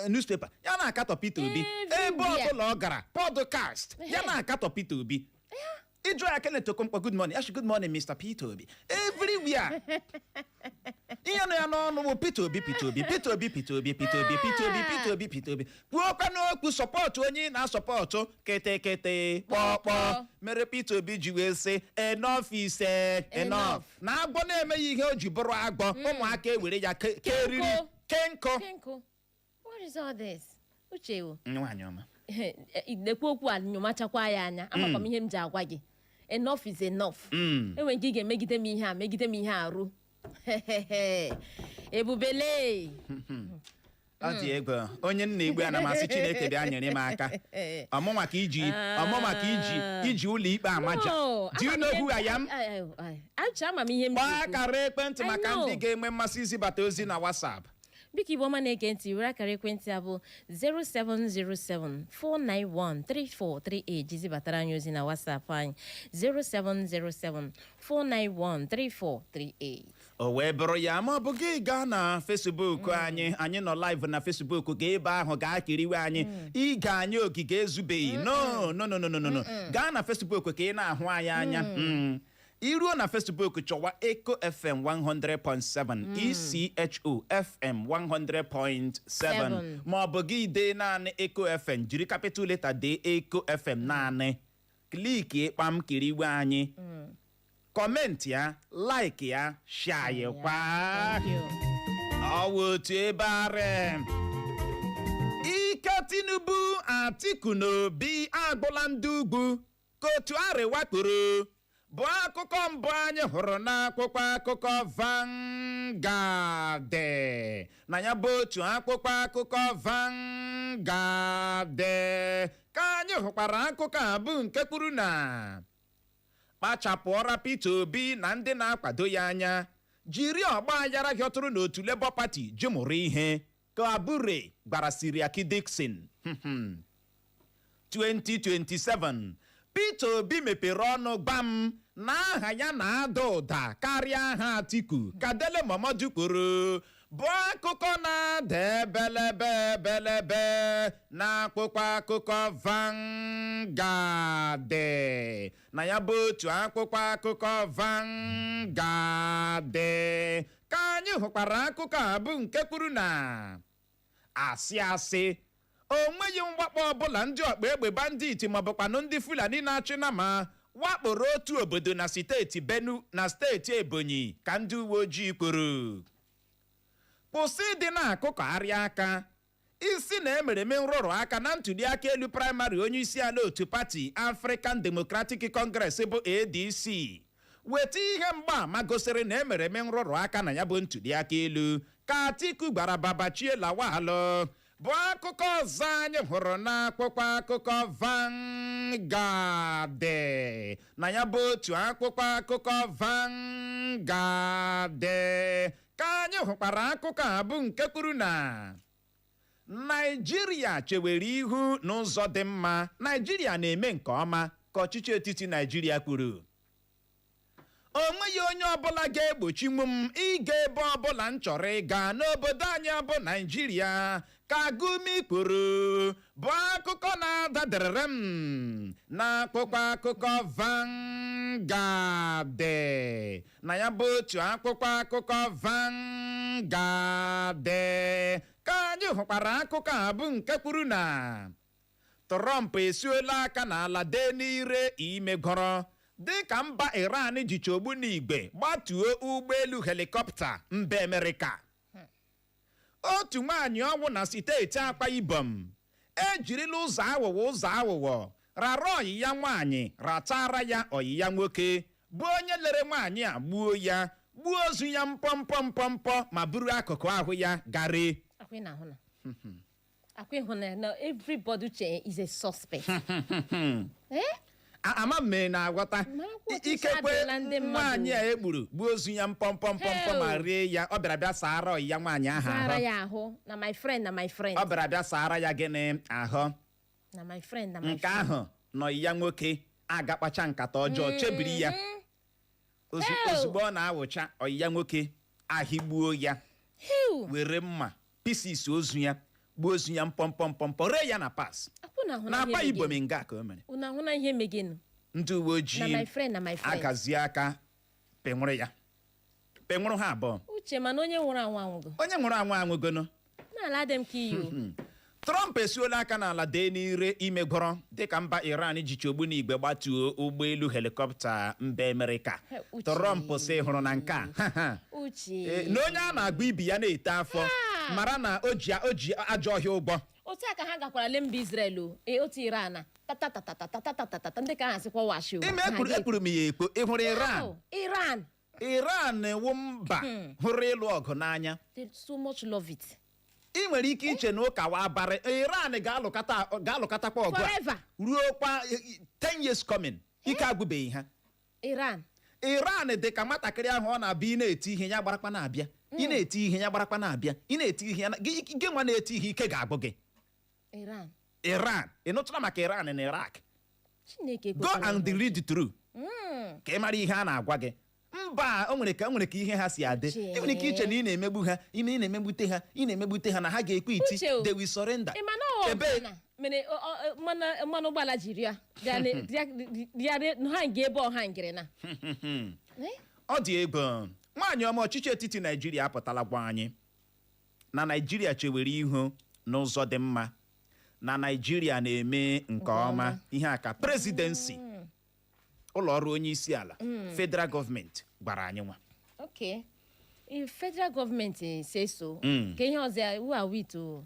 newspaper, ya na-akatọ Peter Obi. Ebe Everywhere. ọbụla ọ gara, podcast, ya na-akatọ Peter Obi. Ịjụ ya, "Kenneth Okonkwo, good morning," ya sị, "Good morning, Mr. Peter Obi." Everywhere, ihe nọ ya n'ọnụ bụ Peter Obi, Peter Obi, Peter Obi, Peter Obi, Peter Obi, Peter Obi, Peter Obi, Peter Obi. Kwuokwa n'okwu support onye ị na-asupport, ketekete kpọkpọ. Mere Peter Obi ji wee sị, "Enough is enough." Enough. Na agbọ na-emeghị ihe o ji bụrụ agbọ, ụmụaka ewere ya keriri. Kenko. Kenko. Kenko, what is all this, Uche o? Nwaanyị ọma. Lekwa okwu a, nyomachakwa ya anya. Amakwa m ihe m ji agwa gị, enough is enough. Enwere nke ị ga-emegide m ihe a, megide m ihe a ruo ebubele. Ọ dị egwu. Onye nna egbu, ana m asị Chineke bịa nyere m aka. Ọmụnwa ka iji, ọmụnwa ka iji ụlọ ikpe amaja. No, Do you know who I am? Uche, ama m ihe m Kpọọ ji ekwu. akara ekwentị I maka know. ndị ga-enwe mmasị izibata ozi na WhatsApp. Biko, Igbo ọma na-ege ntị, were akara ekwentị a bụ 0707 491 3438 ji zibatara anyị ozi na WhatsApp anyị, 0707 491 3438. O wee bụrụ ya, ma ọ bụ gị gaa na Facebook anyị. Anyị nọ live na Facebook. Gaa ebe ahụ, gaa kiriwe anyị. Ige anyị ogige ezubeghị. No, no, no, no, no, no. Gaa na Facebook ka ị na-ahụ anyị anya. Iruo na Facebook, chọwa Eco FM 100.7, ECHO FM 100.7. Seven. Ma ọ bụ gị dee naanị Eco FM, jiri capital letter dee Eco FM naanị, click kpam, kiriwe anyị, comment ya, like ya, share kwa. Thank you. Ọ wụ otu ebe arị ike. Tinubu, Atiku na Obi agbụla ndị ugwu ka otu Arịwa kpuru, bụ akụkọ mbụ anyị hụrụ n'akwụkwọ akụkọ Vanguard. Na ya bụ otu akwụkwọ akụkọ Vanguard ka anyị hụkwara akụkọ a bụ nke kwuru na kpachapụọra Peter Obi na ndị na-akwado ya anya, jiri ọgba aghara hịọtụrụ n'otu Labour Party ji mụrụ ihe, ka Abure gwara Seriake Dickson. 2027, Peter Obi mepere ọnụ gba m na aha ya na-ada ụda karịa aha Atiku, ka Dele Momodu kwuru, bụ akụkọ na-ada ebelebe ebelebe n'akwụkwọ akụkọ Vanguard. Na ya bụ otu akwụkwọ akụkọ Vanguard ka anyị hụkwara akụkọ a bụ nke kwuru na asị asị, o nweghị mwakpo ọbụla ndị ọkpa egbe bandit maọbụkwanụ ndị Fulani na-achị na ma wakporo otu obodo na steeti Benue na steeti Ebonyi, ka ndị uwe ojii kwuru. Kwụsị ịdị na-akụkọgharị aka isi na emereme nrụrụ aka na ntụliaka elu primary onye isi ala otu pati African Democratic Congress bụ ADC. Weta ihe mgbaama gosiri na emereme nrụrụ aka na ya bụ ntụliaka elu, ka Atiku gwara Babachie Lawal, bụ akụkọ ọzọ anyị hụrụ n'akwụkwọ akụkọ Vanguard. Na ya bụ otu akwụkwọ akụkọ Vanguard ka anyị hụkwara akụkọ a bụ nke kwuru na Naijiria chewere ihu n'ụzọ dị mma, Naijiria na-eme nke ọma, ka ọchịchị etiti Naijiria kwuru. O nweghị onye ọbụla ga-egbochinwu m ịga ebe ọbụla m chọrọ ịga n'obodo anyị bụ Naijiria, ka Gumi kwuru, bụ akụkọ na-adaderere m n'akwụkwọ akụkọ Vanguard. Na ya bụ otu akwụkwọ akụkọ Vanguard ka anyị hụkwara akụkọ a bụ nke kwuru na Trump esuola aka n'ala dee n'ire imegọrọ dịka mba Iran jicha ogbunigwe gbatuo ụgbọelu helikọpta mba Amerịka. Otu nwaanyị ọnwụ na steeti Akwa Ibom ejirila ụzọ aghụghọ rara ọyị ya nwaanyị, ratara ya ọyị ya nwoke, bụ onye lere nwaanyị a, gbuo ya, gbuo ozu ya mpọmpọ mpọmpọ ma buru akụkụ ahụ ya garị. Akwa ị na-ahụ na akwa ịhụ na everybody, Uche, is a suspect. Eh? Ama m mere na-aghọta. Marakwa otu isi Ikekwe adịla ndị mmadụ. nwaanyị a egburu, gbuo ozu ya mpọmpọ mpọmpọ ma Hell. rie ya, ọ bịara bịa saara ọyị ya nwaanyị ahụ Sara ahụ. ya ahụ na my friend, na my friend. Ọ bịara bịa saara ya gịnị ahụ? Na my friend, na my Nke friend. ahụ nọ ya nwoke agakpacha nkata ọjọọ chebiri ya. Hell. Ozugbo ọ na-awụcha, ọyị ya nwoke ahịgbuo ya, Ew. were mma pieces ozu ya. Gbuo ozu ya mpọmpọ mpọmpọ, ree ya na parts. Akwụ na ahụ Na na ihe Akwa Ibom megenu. nga ka o mere. Unu ahụ na ihe megenu. Ndị uwe ojii Na my friend, na my friend. agazie aka penwụrụ ya, penwụrụ ha abụọ. Uche, mana onye nwụrụ anwụ anwụgo. Onye nwụrụ anwụ anwụgono. N'ala dị m ka iyi o. Trump esuola aka n'ala dee n'ire imegwọrọ dịka mba Iran jichi ogbunigwe gbatuo ụgbọelu helikọpta mba Amerịka. He, Uche. Trump sị hụrụ na nke a Uche. Na onye a na-agba ibi ya na-ete afọ Ah. mara na o ji ajọ ọhịa ụgbọ. Otu a ka ha gakwara le mba Israel o. Ee, otu Iran a tatatatatatatatatata ndị ka ha sịkwa washi o. Ime Ha ekwuru ekwuru m ya ekpo, ị hụrụ Iran? Wow, Iran. Iran ewu mba hụrụ ịlụ ọgụ n'anya. They so much love it. Ị nwere ike iche na ụka wa abarị, Iran ga-alụkatakwa ọgụ a Forever. ruo kwa 10 years coming, ike agwụbeghị ha. Iran. Iran dị ka nwatakịrị ahụ ọ na-abịa, ị na-eti ihe ya gbarakwa na-abịa, ị na-eti ihe ya gbarakwa na-abịa, ị na-eti ihe ya gị nwa na-eti ihe, ike ga-agwụ gị. Iran. Iran, ị nụtụla maka Iran na Iraq? Chineke Go ekwekwala and ihe. read through ka ị mara ihe a na-agwa gị. Mba o nwere ka ihe ha si adị. Uche. Ị nwere ike iche na ị na-emegbu ha, ime ị na-emegbute ha, ị na-emegbute ha, na ha ga-ekwe iti. Uche o. They will surrender. Ị ma na ọ Ebe Ghana mere mmanụ ụgbọala jiri ya bịa ha nga ebe ọha ngịrị na. Eh? Ọ dị egwu, nwaanyị ọma. Ọchịchị etiti Naijiria apụtala gwa anyị na Naijiria chewere ihu n'ụzọ dị mma, na Naijiria na-eme nke ọma. Ihe a ka presidency, ụlọ ọrụ onye isi ala, federal gọọmenti gwara anyị nwa. Okay. If federal government say so, ka ihe ọzọ ya, who are we to?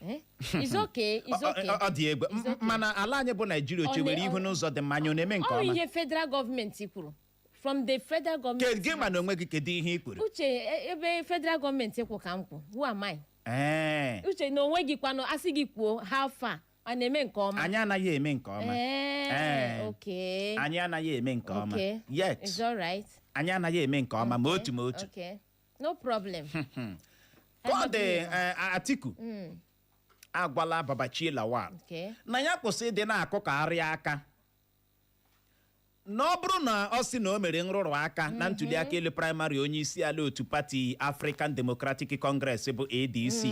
Eh? It's okay, it's okay. Ọ dị egwu. It's okay. Mana ala anyị bụ Naijiria o chewere ihu n'ụzọ dị mma? Anyị ọ na-eme nke Ọ ọma? ihe federal gọọmenti kwuru. From the federal gọọmenti. Gị ma na onwe gị, kedu ihe ị kwuru? Uche, ebe federal gọọmenti kwụ ka m kwụ. Who am I? Ee. Uche, na onwe gị kwanụ, asị gị kwuo, how far? Ọ na-eme nke ọma? Anyị anaghị eme nke ọma. Ee, Ee. okay. Anyị anaghị eme nke ọma. Okay. Yet It's all right. anyị anaghị eme nke ọma ma otu ma otu. Okay. No problem. Ka ọ dị, Atiku agwala Babachir Lawal na ya kwụsị ịdị na-akụkọgharị aka na ọ bụrụ na ọ sị na o mere nrụrụ aka na ntụliaka elu praịmarị onye isi ala otu pati African Democratic Congress bụ ADC,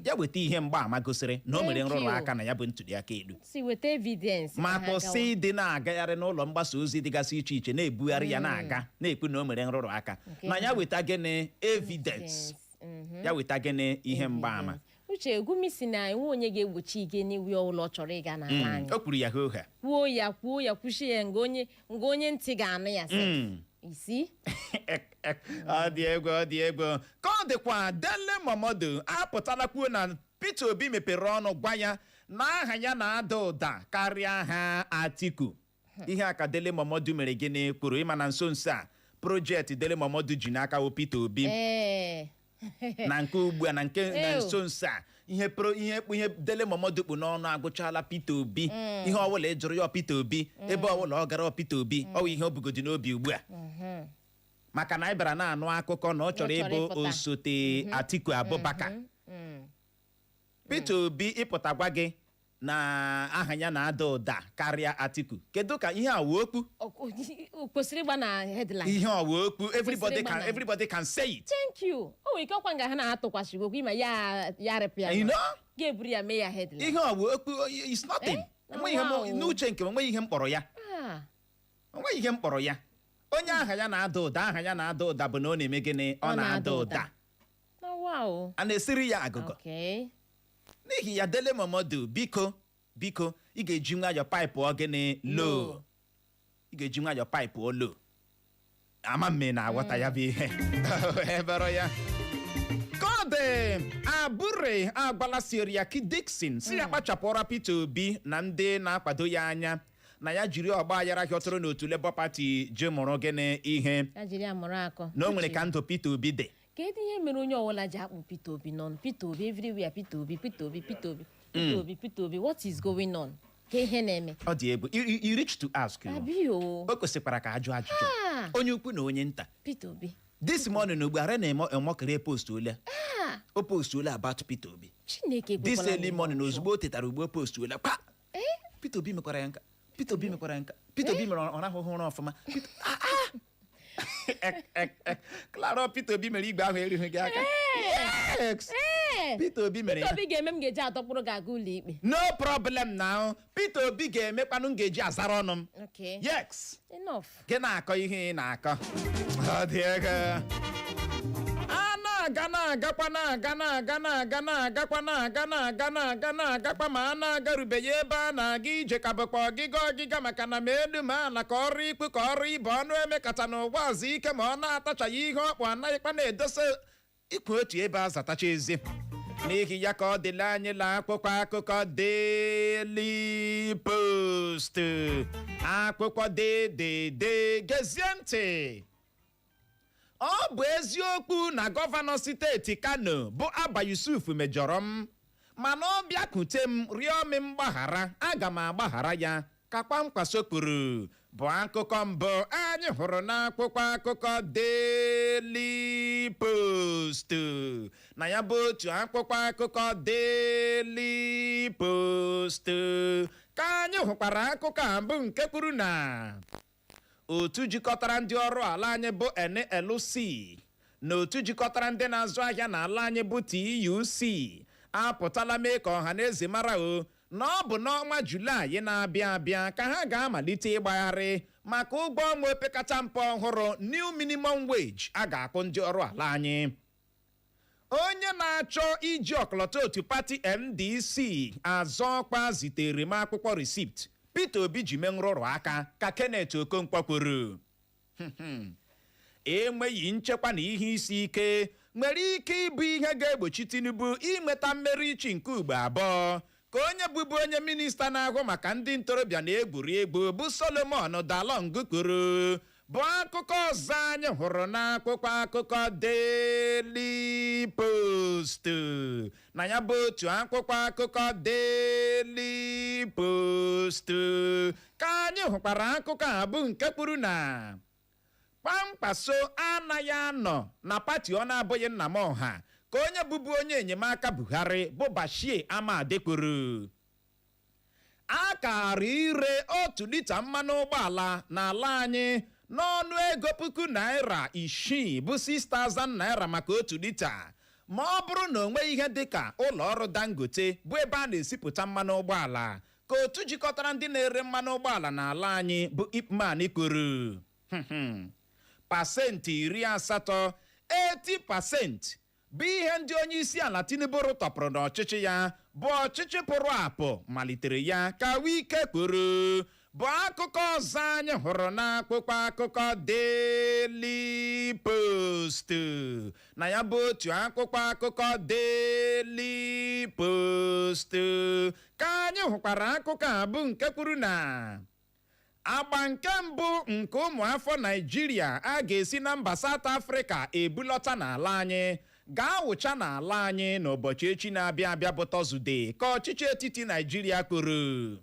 ya weta ihe mgbaama gosiri na o mere Thank nrụrụ you. aka na ya bụ ntụliaka elu. Si weta evidence. Ma ka ha kwụsị gawa. ịdị na-agagharị n'ụlọ mgbasa ozi dịgasị iche iche na-ebugharị ya, na-aga na-ekwu na o mere nrụrụ aka. Nke Na ya weta gịnị? Evidence. Ya weta gịnị? Ihe mgbaama. Uche, Gumi si na enwe onye ga-egbochi ige n'iwu ụlọ chọrọ ịga n'ala anyị. O kwuru ya hoha. Kwuo ya, kwuo ya, kwuchie ya nga onye ntị ga-anụ ya sef. Isi. Ọ dị egwu, ọ dị egwu. Ka ọ dịkwa, Dele Momodu apụtala kwuo na Peter Obi mepere ọnụ gwa ya na aha ya na-ada ụda karịa aha Atiku. Ihe a ka Dele Momodu mere gịnị? Kwuru. Ịma na nso nso a, project Dele Momodu ji n'aka wụ Peter Obi. Na nke ugbu a, na nke na Ew. nso nso a, ihe pro ihe ihe Dele Momodu kpụ n'ọnụ agụchala Peter Obi. Ihe ọbụla ị jụrụ ya, ọ Peter Obi. Ebe ọbụla ọ gara, ọ Peter Obi. Ọ bụ ihe o bugodi n'obi ugbu a, maka na anyị bịara na-anụ akụkọ na ọ chọrọ chọrọ ịbụ ịpụta. osote Atiku Abubakar. Peter Obi ịpụta gwa gị na aha ya na-ada ụda karịa Atiku, kedu ka ihe a wụ okwu? O kwesịrị ịgba na headline. Ihe ọwụ okwu everybody Kwesịrị can ịgba na- everybody can say it. Thank you. O nwere ike ọkwa nga ha na-atụkwasịghị okwu ịma ya ya rịpụ ya. You know? Ga-eburu ya mee ya headline. Ihe ọwụ okwu is nothing. Eh? Enweghị ihe Wow. n'uche nke m, enweghị ihe m kpọrọ ya. Ah. Enweghị ihe m kpọrọ ya. Onye aha ya na-ada ụda, aha ya na-ada ụda bụ na ọ na-eme gịnị? Ọ na-ada ụda. Na wow. A na-esiri ya agụgọ. N'ihi ya, Dele Momodu, biko, biko, ị ga-eji nwayọ pipe ọ gịnị low. Ị ga-eji nwayọ pipe ọ low. Ama mme na-aghọta ya bụ ihe ebere ya. Ka ọ dị, Abure agwala Seriake Dickson si ya kpachapụra Peter Obi na ndị na-akwado ya anya, na ya jiri ọgba aghara hịọtụrụ n'otu Labour Party ji mụrụ gịnị ihe. Ya jiri amụrụ akọ. Na o nwere ka ndụ Peter Obi dị. Kedu ihe mere onye ọbụla ji akpụ Peter Obi n'ọnụ? Peter Obi everywhere, Peter Obi, Peter Obi, Peter Obi, Peter Obi, Peter Obi. What is going on? Ka ihe na-eme? Ọ dị egwu. You reach to ask you. Abi o. O kwesịkwara ka ajụ ajụjụ. Ah. Onye ukwu na onye nta. Peter Obi. This morning ugbu a na emokere post ole Ah, o post ole about Peter Obi. Chineke This ekwekwala early m morning, ihe ọjọọ. ozugbo o tetara ugbo, post ole kwa Peter Obi mekwara ya nka, Peter Obi mekwara ya nka, Peter Obi mere ọ rahụghị ụra ọfụma. Ah, ah. Ek, ek, ek. Clara, Peter Obi mere igwe ahụ erighị gị aka. Yes. Ee. Peter Obi mere Peter ya. Obi ga-eme m ga-eji adọkpụrụ gị aga ụlọ ikpe. No problem now. Peter Obi ga-emekwanụ m ga-eji azara ọnụ m. Okay. Yes. Enough. Gị na-akọ ihe ị na-akọ, ọ dị ego. A na-aga, na-agakwa, na-aga, na-aga, na-aga, na-agakwa, na-aga, na-aga, na-aga, na-agakwa, ma a na-agarubeghị ebe a na-aga ije, ka bụkwa ọgịga ọgịga, maka na ma elu ma ala, ka ọrụ ikpu ka ọrụ ibe ọnụ emekata n'ụwa azụ ike, ma ọ na-atachaghị ihe ọkpụ, anaghịkwa na-edosa ikwu otu ebe a zatacha ezi. N'ihi ya ka ọ dịla anyị la akwụkwọ akụkọ Daily Post, akwụkwọ dedede. Gezie ntị. Ọ bụ eziokwu na gọvanọ steeti Kano bụ Abba Yusuf mejọrọ m, mana ọ bịakwute m rịọ m mgbaghara, aga m agbaghara ya, ka Kwankwaso kwuru, bụ akụkọ mbụ anyị hụrụ n'akwụkwọ akụkọ Daily Post. Na ya bụ otu akwụkwọ akụkọ Daily Post ka anyị hụkwara akụkọ a bụ nke kwuru na otu jikọtara ndị ọrụ ala anyị bụ NLC na otu jikọtara ndị na-azụ ahịa n'ala anyị bụ TUC apụtala mee ka ọha na eze mara o na ọ bụ n'ọnwa Julaị na-abịa abịa ka ha ga-amalite ịgbagharị maka ụgwọ ọnwa opekata mpe ọhụrụ, new minimum wage, a ga-akwụ ndị ọrụ ala anyị. Onye na-achọ iji ọkọlọtọ otu pati NDC azọ ọkwa zitere m akwụkwọ receipt Peter Obi ji mee nrụrụ aka, ka Kenneth Okonkwo kwuru. Enweghị nchekwa na ihe isi ike nwere ike ịbụ ihe ga-egbochi Tinubu inweta mmeri ichi nke ugbo abụọ, ka onye bụbu onye minista na-ahụ maka ndị ntorobịa na egwuregwu bụ Solomon Dalong kwuru, bụ akụkọ ọzọ anyị hụrụ n'akwụkwọ akụkọ Daily Post. Na ya bụ otu akwụkwọ akụkọ Daily Post ka anyị hụkwara akụkọ a bụ nke kwuru na Kwankwaso anaghị anọ na pati ọ na-abụghị nna m ọha, ka onye bụbu onye enyemaka Buhari bụ Bashir Ahmad kwuru. A kara ire 1 lita mmanụ ụgbọala n'ala anyị n'ọnụ ego ₦6,000, bụ 6,000 naira maka 1 lita, ma ọ bụrụ na o nweghị ihe dịka ụlọ ọrụ Dangote bụ ebe a na-esipụta mmanụ ụgbọala, ka otu jikọtara ndị na-ere mmanụ ụgbọala n'ala anyị bụ IPMAN kwuru. 80%, 80%, bụ ihe ndị onye isi ala Tinubu rụtọpụrụ n'ọchịchị ya bụ ọchịchị pụrụ apụ malitere ya, ka Wike kwuru, bụ akụkọ ọzọ anyị hụrụ n'akwụkwọ akụkọ Daily Post. Na ya bụ otu akwụkwọ akụkọ Daily Post ka anyị hụkwara akụkọ a bụ nke kwuru na agba nke mbụ nke ụmụ afọ Naijiria a ga-esi na mba South Africa ebulọta n'ala anyị ga-awụcha n'ala anyị n'ụbọchị echi na-abịa abịa bụ Tọzdee, ka ọchịchị etiti Naijiria kwuru.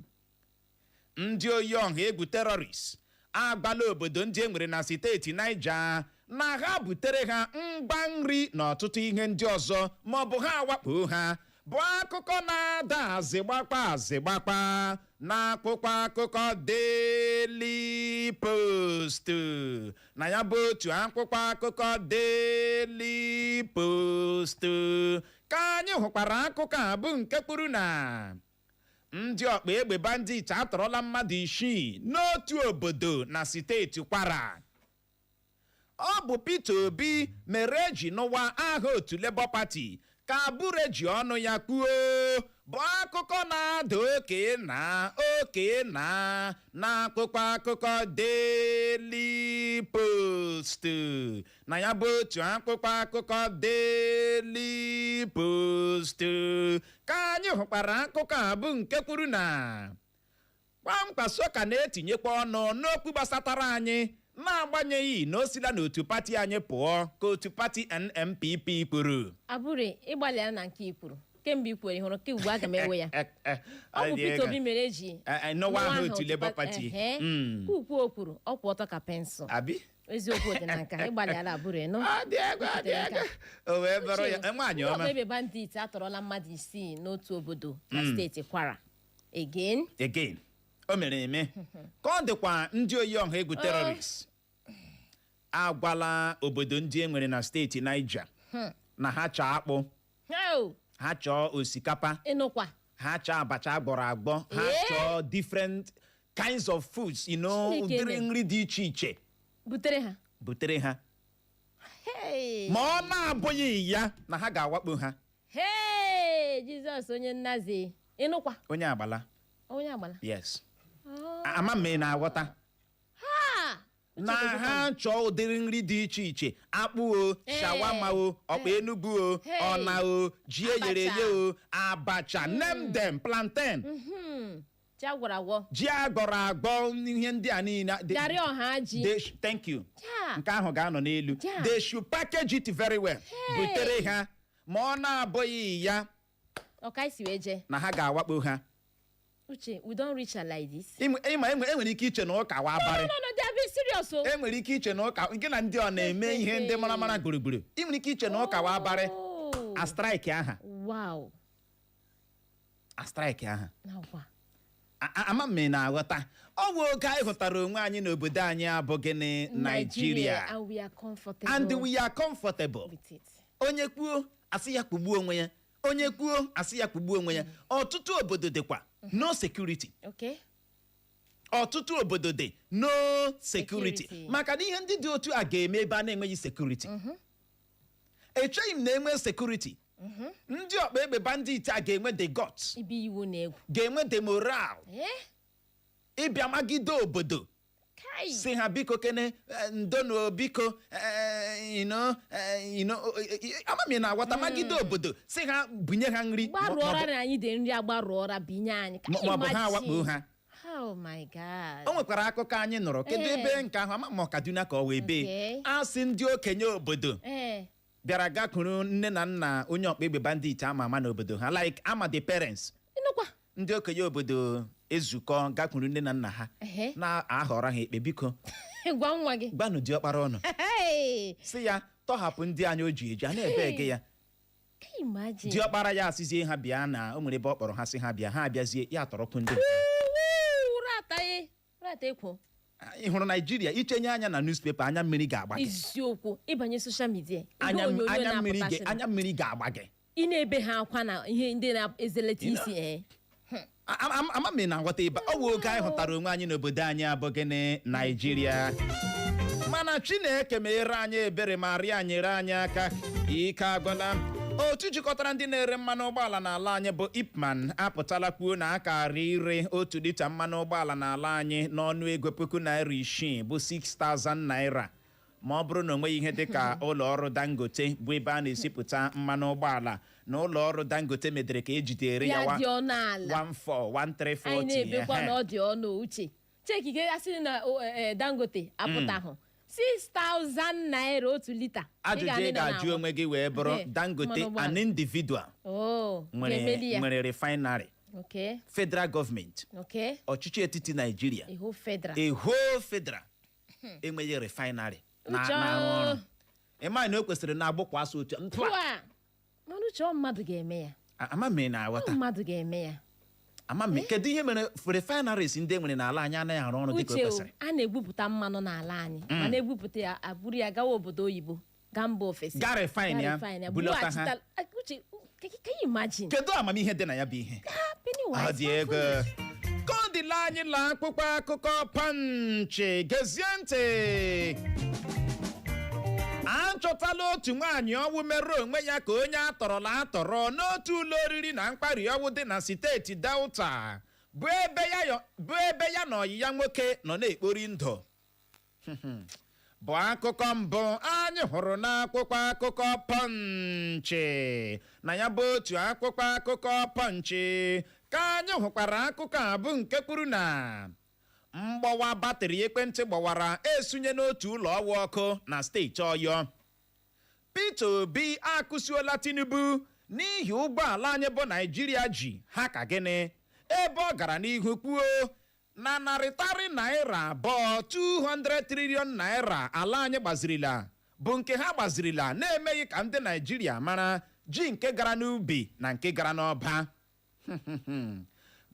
Ndị oyi ọha egwu terrorist agbala obodo ndị e nwere na steeti Niger na ha butere ha ngwa nri na ọtụtụ ihe ndị ọzọ, ma ọ bụ ha awakpo ha, bụ akụkọ na-ada azịgbakpa azịgbakpa n'akwụkwọ akụkọ Daily Post. Na ya bụ otu akwụkwọ akụkọ Daily Post ka anyị hụkwara akụkọ a bụ nke kwuru na ndị ọkpa egbe bandit atọrọla mmadụ isii n'otu obodo na steeti Kwara. Ọ bụ Peter Obi mere eji nụwa aha otu Labour Party, ka Abure ji ọnụ ya kwuo, bụ akụkọ na-ada oke na oke na n'akwụkwọ akụkọ Daily Post. Na ya bụ otu akwụkwọ akụkọ Daily Post ka anyị hụkwara akụkọ a bụ nke kwuru na Kwankwaso ka na-etinyekwa ọnụ n'okwu gbasatara anyị na-agbanyeghị na o sila n'otu pati anyị pụọ, ka otu pati NNPP kwuru. Abure, ịgbalịa na nke i kwuru kemgbe i kwuru, ị hụrụ ke ugbu aga m ewe ya. Ọ bụ Peter Obi mere eji Nụwa aha otu Labour Party. Ukwu o kwuru ọ kwụ ọtọ ka pensụl. Abi. Eziokwu dị na nka, ịgbalịala, Abure, nụ. Ọ dị egwu, ọ dị egwu. O wee bụrụ ya. Nwaanyị ọma. Ndị ọkpa bandit atọrọla mmadụ isii n'otu obodo na steeti Kwara again. Again, o mere eme ka ọ dịkwa. Ndị oyi ọha egwu terrorist agwala obodo ndị e nwere na steeti Niger na ha chọọ akpụ. No. Ha chọọ osikapa, Ịnụkwa. ha chọọ abacha agbọrọ agbọ, ha chọọ different kinds of foods, Chineke ụdịrị nri dị iche iche. Butere ha. Butere ha. Hey! Ma ọ na-abụghị ya, na ha ga-awakpo ha. Hey! Jizọs onye nnazi, ịnụkwa. Onye agbala. Onye agbala. Yes. Ah. Ama m ị na-aghọta. Ha! Na ha chọọ ụdịrị nri dị iche iche, akpụ o, shawarma o, ọkpa Enugu o, Hey. ọna o, ji eyere Abacha. eye o, abacha, name them, plantain, Ji agwọrọ agwọ. Ji agbọrọ agbọ, ihe ndị a niile Garị ọha ji. Thank you. Ja. Nke ahụ ga-anọ n'elu. Ja. They should package it very well, butere ha. Ma ọ na-abụghị ya, Ọka isi wee jee. na ha ga-awakpo ha. Uche, we don reach her like this. Ịma enwere ike iche na ụka wa abalị. No, no, they are being serious o. Enwere ike iche na ụka gị na ndị ọ na-eme ihe ndị mara mara gburugburu. Ị nwere ike iche na ụka wa abalị. Oh. A strike aha. A strike aha. Nakwa. Ama m ị na-aghọta. Ọ bụ oge anyị hụtara onwe anyị n'obodo anyị abụ gịnị? Naijiria. And we are comfortable And we are comfortable with it. Onye kwuo, asị ya kpugbuo onwe ya. Onye kwuo, asị ya kpugbuo onwe ya. Ọtụtụ obodo dịkwa no security. Ọtụtụ obodo dị no security. Security. Maka na ihe ndị dị otu a ga-eme ebe a na-enweghị security. Echeghị m na enwe security, ndị ọkpa egbe bandit a ga-enwe the guts, Ibi iwu na egwu. ga-enwe the morale ịbịa magide obodo, Kai. si ha, "Biko kene, ndonu, biko, ama m ị na-aghọta." Magide obodo, si ha bunye ha nri, Gbarụọra na anyị dị nri, agbarụọra binye anyị. Can you maọbụ ha imagine? awakpo ha. Oh my God. O nwekwara akụkọ anyị nụrụ, kedu ebe nke ahụ, ama ma ọ Kaduna ka ọ wee bee, a sị ndị okenye obodo bịara gakwuru nne na nna onye ọkpa egbe bandit ama ama n'obodo ha, like ama the parents. Ịnụkwa. Ndị okenye obodo ezukọ gakwuru nne na nna ha, na-ahọrọ ha ekpe, "Biko, Gwa nwa gị. gbanụ diọkpara ọnụ, Hey! si ya tọhapụ ndị anyị o ji eji a na-ebe ege ya." Can you imagine? Diọkpara ya asịzie ha bịa, na o nwere ebe ọ kpọrọ ha, sị ha bịa. Ha abịazie, ya tọrọkwu ndị. Woo, rata ye. Rata ekwo. Ị hụrụ Naijiria, ichenye anya na newspaper, anya mmiri ga-agba gị. Isiokwu, ịbanye social media, ihe Anya onyonyo anya mmiri na-apụtasị. anya mmiri ga-agba gị. Ị na-ebe ha akwa na ihe ndị na-ezeleta isi ee. Ama m ị na-aghọta ịba. Ọ bụ oge anyị hụtara onwe anyị n'obodo anyị abụ gịnị? Naijiria. Mana Chineke meere anyị ebere ma rịa nyere anyị aka. Ike agwụla. Otu jikọtara ndị na-ere mmanụ ụgbọala n'ala anyị bụ IPMAN apụtala kwuo na akara ire 1 lita mmanụ ụgbọala n'ala anyị n'ọnụ ego ₦6,000, bụ 6,000 naira, ma ọ bụrụ na o nweghị ihe dịka ụlọ ọrụ Dangote, bụ ebe a na-esipụta mmanụ ụgbọala, na ụlọ ọrụ Dangote medere ka ejidere ya Ya dị ọnụ ala. 14 1340. Anyị na-ebekwa na ọ dị ọnụ. Uche, chekike asị na o, Dangote apụtahụ 6,000 naira 1 lita. Ajụjụ ị ga-ajụ onwe gị wee bụrụ, Dangote mmanụ ụgbọala. an individual Oh, nwere ga-emeli ya. nwere refinery. Federal gọọmenti, ọchịchị etiti Naijiria, Ihu federal. a whole federal enweghị refinery Uche. na-arụ ọrụ. Ịma na o kwesịrị na-agbụkwasị otu ntụ a. Pụa! Mana uche, ọ mmadụ ga-eme ya. Ama m ị Ọ na-aghọta. mmadụ ga-eme ya. Ama m kedu ihe mere refineries ndị e nwere n'ala anyị anaghị arụ ọrụ dịka o Uche o, kwesịrị. a na-egwupụta mmanụ n'ala anyị, mana egwupụta ya, abụrụ ya gawa obodo oyibo, gaa mba ofesi, Gaa refine ya, refine ya, bulata ha. Uche, can you imagine? Kedu amamihe dị na ya bụ ihe? Ah, Pennywise, Ọ dị ego ka ọ dịla. Anyị la akwụkwọ akụkọ Punch. Gezie ntị. Achọtala otu nwaanyị ọnwụ merụ onwe ya ka onye atọrọla atọrọ n'otu ụlọ oriri na mkpari ọnwụ dị na steeti Delta, bụ ebe ya na ọyị ya nwoke nọ na-ekpori ndụ, bụ akụkọ mbụ anyị hụrụ n'akwụkwọ akụkọ Punch. Na ya bụ otu akwụkwọ akụkọ Punch ka anyị hụkwara akụkọ a, bụ nke kwuru na mgbọwa batrị ekwentị gbọwara esunye n'otu ụlọ ọrụ ọkụ na steeti Ọyọ. Peter Obi akụsuola Tinubu n'ihi ụgbọala anyị bụ Naijiria ji ha ka gịnị, ebe ọ gara n'ihu kwuo na narị tarị naira 2, 200 trillion naira ala anyị gbazirila, bụ nke ha gbazirila na-emeghị ka ndị Naijiria mara ji nke gara n'ubi na nke gara n'ọba.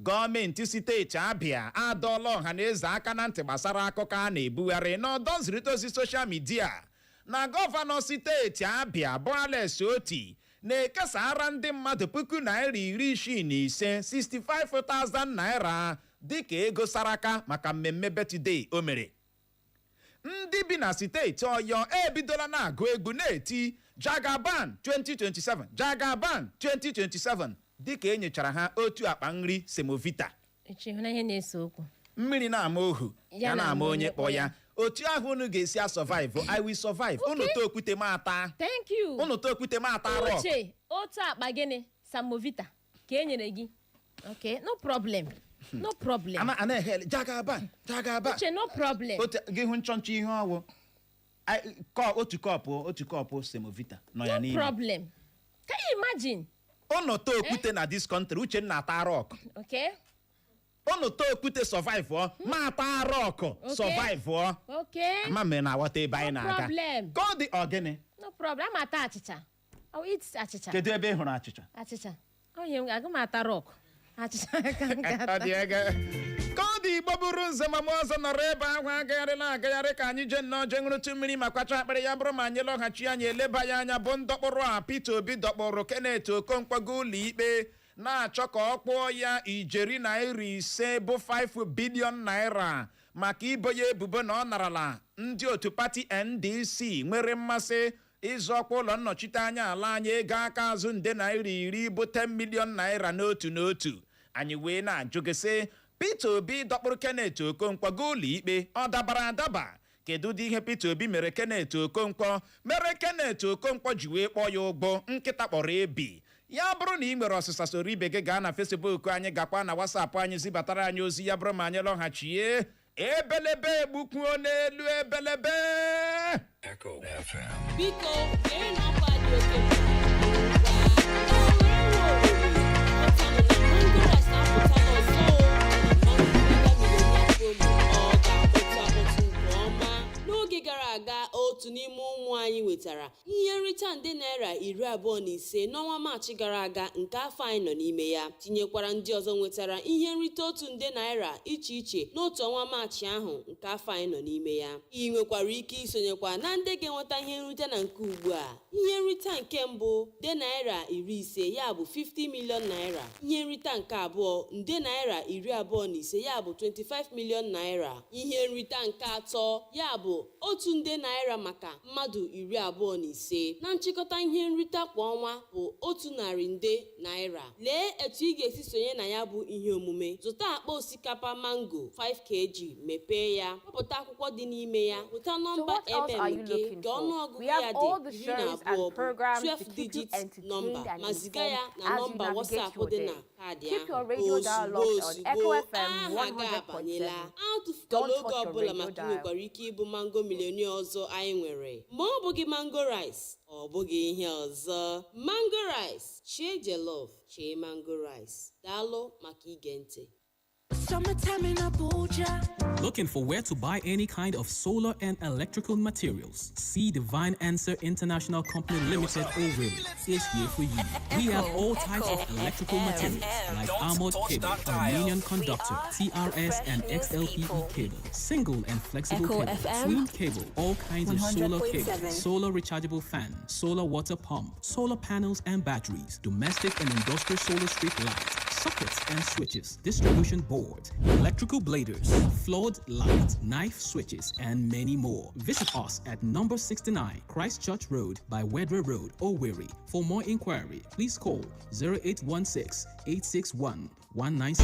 Gọọmenti steeti Abịa adọọla ọha na eze aka na ntị gbasara akụkọ a na-ebugharị n'ọdọ nzirịta ozi social media na gọvanọ steeti Abịa bụ Alex Oti. Na-ekesara ndị mmadụ ₦65,000, 65,000 naira, dịka ego saraka maka mmemme birthday o mere. Ndị bi na steeti Ọyọ ebidola na-agụ egwu na-eti "Jagaban 2027, Jagaban 2027" dịka e nyechara ha otu akpa nri semovita. Echi hụ na ihe na-ese okwu. Mmiri na-ama ohu ya na-ama onye kpọ ya. Otu ahụ unu ga-esi a survive, I will survive. Unu too okwute m ata. Thank you. Unu too okwute m ata rock. Uche, otu akpa gịnị, semovita ka e nyere gị. Okay, no problem, no problem. Ana ana-ehe "Jagaban, Jagaban". Uche, no problem. Otu gị hụ nchọnchọ ihe ọwụ. Otu kọpụ semovita nọ ya No n'ime. problem. Can you imagine? Unu too okwute na this country, Uchenna ata rock. Okay. Unu too okwute survive ọ ma ata rock survive ọ. Okay. Ama m na aghọta ebe anyị No na-aga. problem. Ka ọ dị ọgịnị? No problem, ama ata achịcha. I will eat achịcha. Kedu ebe ị hụrụ achịcha? Achịcha onye aga m ata rock, achịcha ka m Ọ ga-ata. dị ege. Ka ọ dị, Igbo bụrụ nze ma mụ ọzọ nọrọ ebe ahụ agagharịla agagharị ka anyị jee nnọọ jee ṅụrụtụ mmiri ma kwacha akpịrị. Ya bụrụ ma anyị lọghachi, anyị eleba ya anya bụ ndọkpụrụ a Peter Obi dọkpụrụ Kenneth Okonkwo ụlọ ikpe na-achọ ka ọ kpụọ ya ijeri naira 5 bụ 5 billion naira maka ibo ya ebubo na ọ narala ndị otu pati NDC nwere mmasị ịzọ ọkwa ụlọ nnọchite anya ala anyị ego aka azụ nde naira 10 bụ 10 million naira n'otu n'otu. Anyị wee na-ajụ gị sị, Peter Obi dọkpụrụ Kenneth Okonkwo gaa ụlọ ikpe, ọ dabara adaba? Kedu ụdị ihe Peter Obi mere Kenneth Okonkwo mere Kenneth Okonkwo ji wee kpọọ ya ụgbọ nkịta kpọrọ ebi ya? Bụrụ na ị nwere ọsịsa, soro ibe gị gaa na Facebook anyị, gakwa na WhatsApp anyị zibatara anyị ozi. Ya bụrụ ma anyị lọghachie, ebelebe egbukwuo n'elu ebelebe. Echo FM. Biko gere na ọkwa dị oke mkpa. Ghọtanụ na Mango Rice na-apụta n'ọzọ o. Na Mango Mega Millionaire Promo, ọ ga-akpọtụ akpọtụ nke ọma. N'oge gara aga, otu n'ime ụmụ anyị nwetara ihe nrita nde naira 25 n'ọnwa Maachị gara aga nke afọ anyị nọ n'ime ya, tinyekwara ndị ọzọ nwetara ihe nrite 1 nde naira iche iche n'otu ọnwa Maachị ahụ nke afọ anyị nọ n'ime ya. Ị nwekwara ike isonyekwa na ndị ga-enweta ihe nrite na nke ugbu a. Ihe nrita nke mbụ, nde naira 50, ya bụ 50 million naira. Ihe nrita nke abụọ, nde naira 25, ya bụ 25 million naira. Ihe nrita nke atọ, ya bụ 1 nde naira maka mmadụ 25. Na nchịkọta, ihe nrita kwa ọnwa bụ 100 nde naira. Lee etu ị ga-esi sonye na ya bụ ihe omume: zụta akpa osikapa Mango 5 kg, mepee ya, kpọpụta akwụkwọ dị n'ime ya, pụta nọmba What else are you mm gị looking nke for? ọnụọgụgụ We ya have all the dị iri na shows abụọ and bụ programs to 12 keep you digit entertained nọmba and ma ziga ya informed na as you nọmba navigate WhatsApp your dị na day. kaadị Keep ahụ. your radio dial Ozugbo locked on Echo ozugbo FM aha gị 100.7. abanyela. Atụfukwala Don't oge touch your ọbụla radio maka ị dial. nwekwara ike ịbụ Mango Millionaire ọzọ anyị nwere. Ma ọ bụghị Mango Rice, ọ bụghị ihe ọzọ. Mango Rice, chie jollof, chie Mango Rice. Daalụ maka ige ntị. Summertime in Abuja. Looking for where to buy any kind of solar and electrical materials? See Divine Answer International Company Limited Owerri is here for you. We have all types of electrical materials like Don't armored touch cable, that dial. aluminium conductor, TRS and fresh news XLPE people. cable, single and flexible Echo cable, FM twin cable, all kinds of solar cable, 100.7. solar rechargeable fan, solar water pump, solar panels and batteries, domestic and industrial solar street lights, sockets and switches, distribution boards, electrical bladers, flood light, knife switches, and many more. Visit us at number 69 Christchurch Road by Wedra Road, Owerri. For more inquiry, please call 0816 861 1974.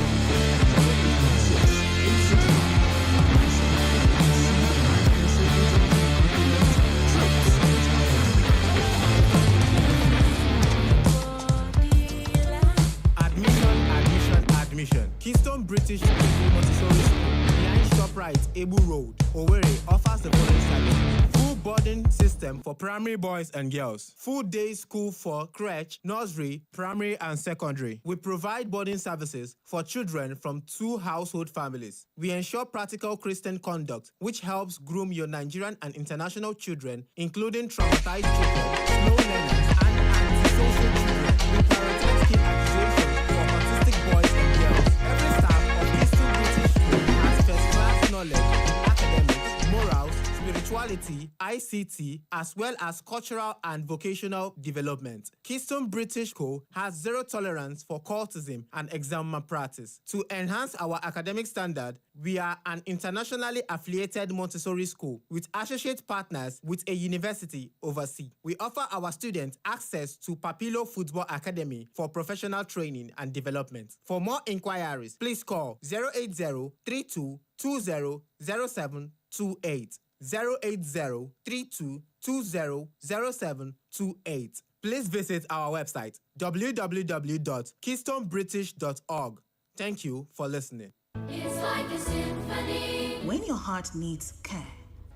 0816 861 1974. Admission, admission, admission. Keystone British School Montessori School, behind ShopRite, Ebu Road, Owerri, offers the following services. Full boarding system for primary boys and girls. Full day school for crèche, nursery, primary and secondary. We provide boarding services for children from two household families. We ensure practical Christian conduct, which helps groom your Nigerian and international children, including traumatized children, slow learners, and antisocial children. We prioritize skill acquisition for autistic boys and girls. Every staff of Keystone British School has first-class knowledge in academics, morals, spirituality, OT, ICT, as well as cultural and vocational development. Keystone British Co. has zero tolerance for cultism and exam malpractice. To enhance our academic standard, we are an internationally affiliated Montessori school with associate partners with a university overseas. We offer our students access to Papilo Football Academy for professional training and development. For more inquiries, please call 080 32 20 0728. 080 32 20 0728. Please visit our website www.keystonebritish.org. Thank you for listening. It's like a symphony. When your heart needs care,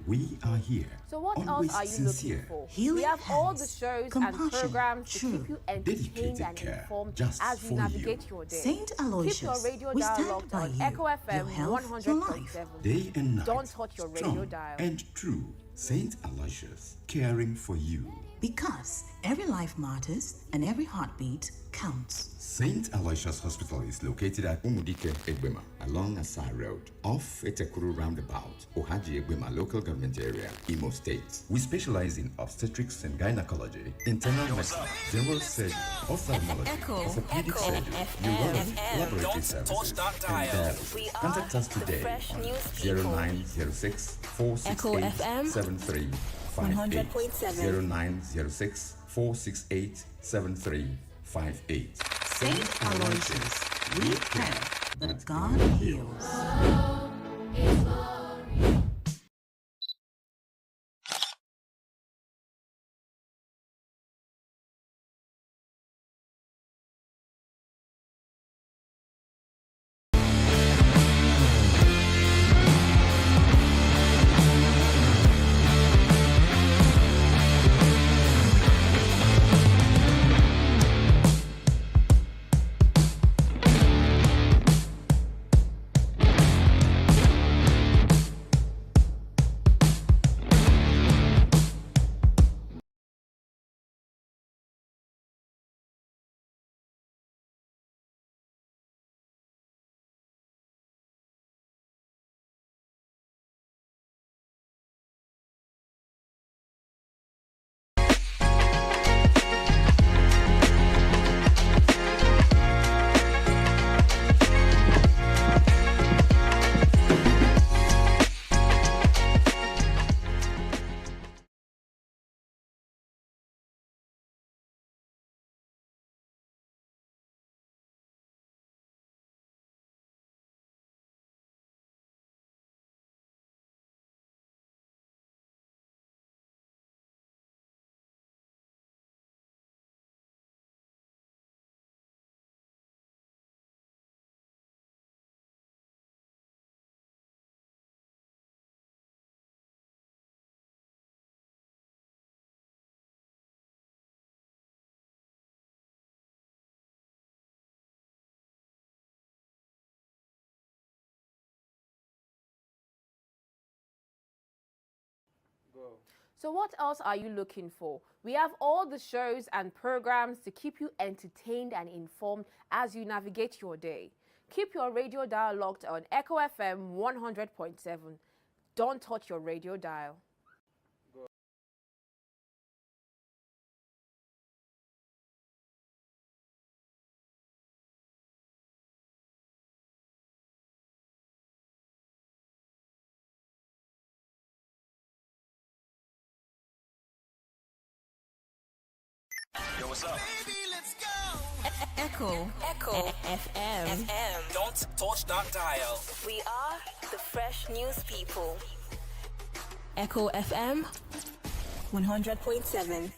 We are here. So what always else are you sincere, looking for? Healing We have all the hands, shows and compassion, programs to keep true, you entertained Dedicated and care, informed just as you for navigate you. your day. Saint Keep your Aloysius, radio we dial stand locked by on you. Echo FM Your health, your life. 100.7. Day and night. Don't touch your radio strong dial. And true. Saint Aloysius, caring for you. Because every life matters and every heartbeat counts. St. Aloysius Hospital is located at Umudike Egbema along Asai Road, off Etekuru Roundabout, Ohaji Egbema Local Government Area, Imo State. We specialize in obstetrics and gynecology, internal medicine, general surgery, ophthalmology, orthopedic Echo surgery, FM. urology, laboratory Don't services, touch that and dial. dialysis. We are Contact us the today fresh on news people. 0906 Echo 468 FM 7358. 100.7. 0906 468 7358. Saint Aloysius, we pray that God heals. So what else are you looking for? We have all the shows and programs to keep you entertained and informed as you navigate your day. Keep your radio dial locked on Echo FM 100.7. Don't touch your radio dial. Yo, what's up? Echo. Echo. FM. FM. Don't touch that dial. We are the fresh news people. Echo FM 100.7.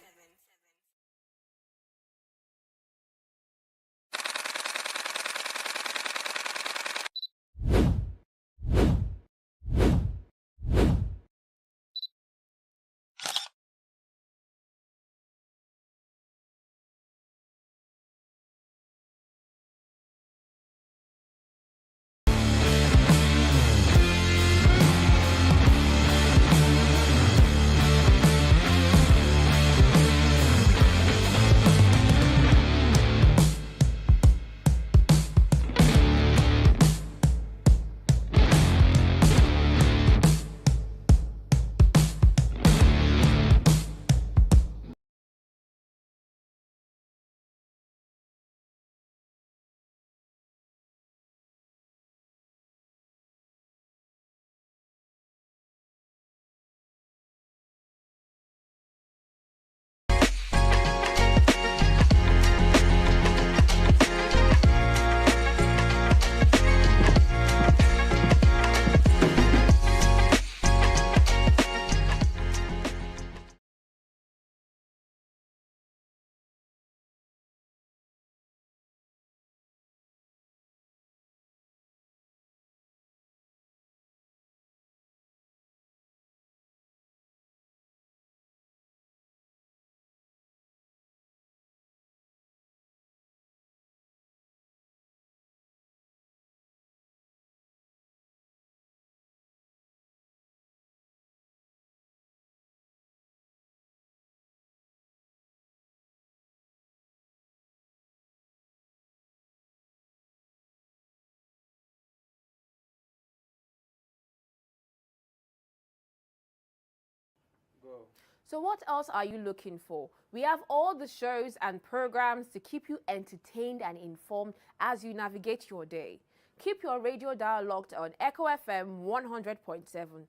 So, what else are you looking for? We have all the shows and programs to keep you entertained and informed as you navigate your day. Keep your radio dial locked on Echo FM 100.7.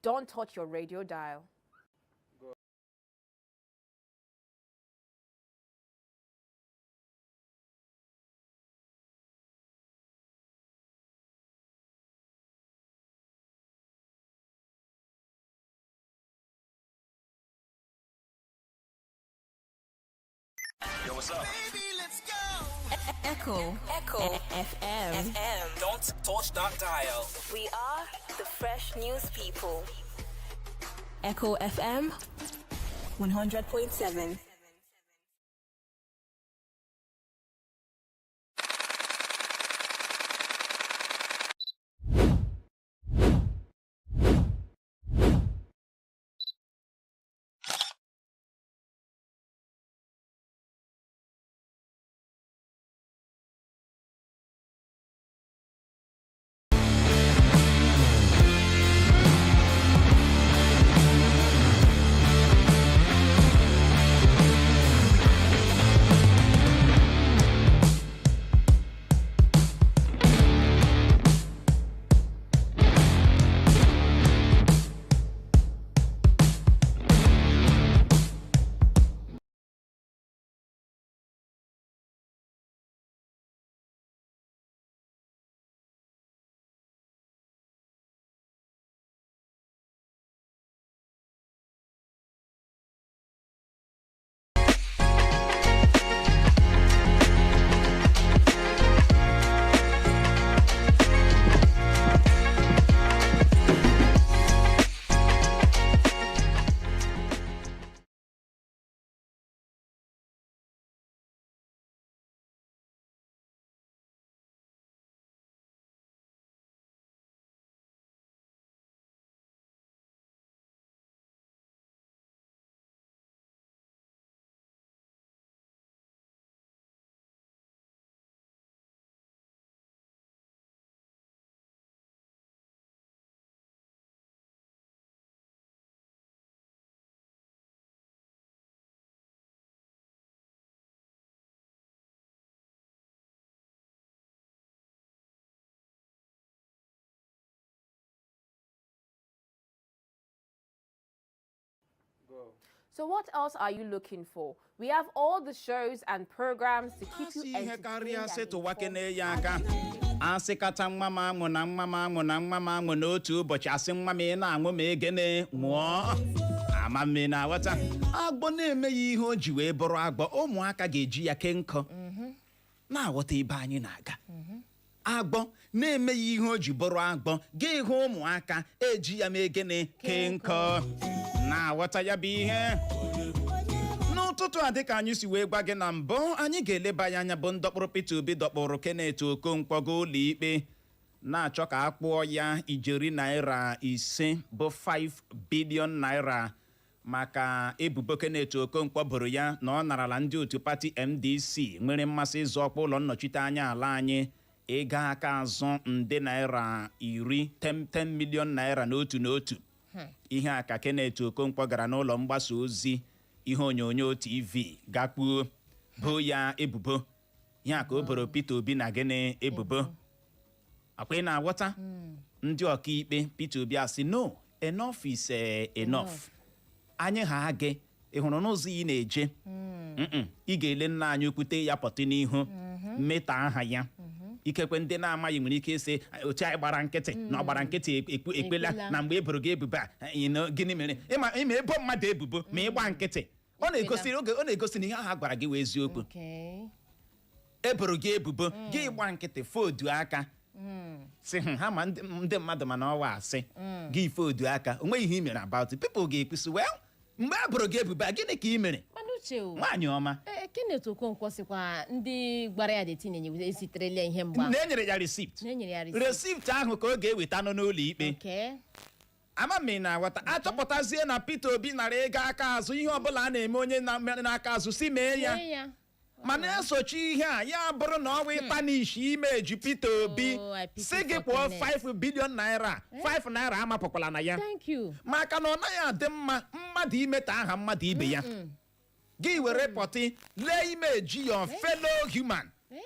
Don't touch your radio dial. Yo, what's up? Echo. Echo. FM. FM. Don't touch that dial. We are the fresh news people. Echo FM 100.7. So, what else are you looking for? We have all the shows and programs to keep you Asị ihe entertained karịa and sị tụwa informed kene ya aka, asị kata nwa m anwụ na nwa m anwụ na nwa m anwụ n'otu ụbọchị, asị nwa m, ị na-anwụ ma egene nwụọ. Ama m ị na-aghọta. Agbọ na-emeghị ihe o ji wee bụrụ agbọ, ụmụaka ga-eji ya ke nkọ na-aghọta ebe anyị na-aga. Agbọ na-emeghị ihe o ji bụrụ agbọ, gị hụ ụmụaka eji ya mee gịnị? Ke nkọ na-aghọta ya bụ ihe. N'ụtụtụ a, dịka anyị si wee gwa gị na mbụ, anyị ga-eleba ya anya bụ ndọkpụrụ Peter Obi dọkpụrụ Kenneth Okonkwo gaa ụlọ ikpe, na-achọ ka a kpụọ ya ijeri naira 5 bụ 5 billion naira maka ebubo Kenneth Okonkwo boro ya na ọ narala ndị otu pati NDC nwere mmasị ịzọ ọkwa ụlọ nnọchite anya ala anyị ego aka azụ nde naira 10, 10 million naira n'otu n'otu. Ihe a ka Kenneth Okonkwo gara n'ụlọ mgbasa ozi ihe onyonyo TV gakpuo bo ya ebubo. Ihe a ka o boro Peter Obi na gịnị? Ebubo. Akwa ị na-aghọta? Ndị ọkaikpe Peter Obi asị, "No, enough is enough." Anyị ha gị, ị hụrụ n'ụzọ ị na-eje? Ị ga-ele nna anyị okwute ya pọtụ n'ihu meta aha ya. Ikekwe ndị na-amaghị nwere ike ịsị otu anyị gbara nkịtị na ọ gbara nkịtị ekpela Ekwela. na mgbe e boro gị ebubo a, gịnị mere ịma ebo mmadụ ebubo ma ịgba nkịtị, ọ na-egosi oge, ọ na-egosi na ihe ahụ a gwara gị wee eziokwu. Eboro gị ebubo, gị gba nkịtị, fodu aka, si ha ma ndị mmadụ, mana ọwa asị gị fodu aka, o nweghị ihe i mere about it. People ga-ekwusi, "Well, mgbe a boro gị ebubo a, gịnị ka ị mere?" Mana uche o. Nwaanyị ọma. Ee, Kenneth Okonkwo sịkwa ndị gbara ya detin eziterela ihe mgba. Na enyere ya receipt. Na enyere ya receipt. Receipt ahụ ka ọ ga-eweta nọ n'ụlọ ikpe. Ama m ị na-aghọta. Achọpụtazie na Peter Obi nara ego aka azụ, ihe ọbụla a na-eme onye na n'aka azụ si mee ya. Mee ya. Mana esochi ihe a, ya bụrụ na ọ wụ ịtarnish image Peter Obi, Oh, I pity si gị for kwụọ Kenneth. 5 billion naira, 5 naira amapụkwala na ya. Thank you. Maka na ọ naghị adị mma mmadụ imeta aha mmadụ ibe ya. Gị were pọtị lee image your fellow human, Eh?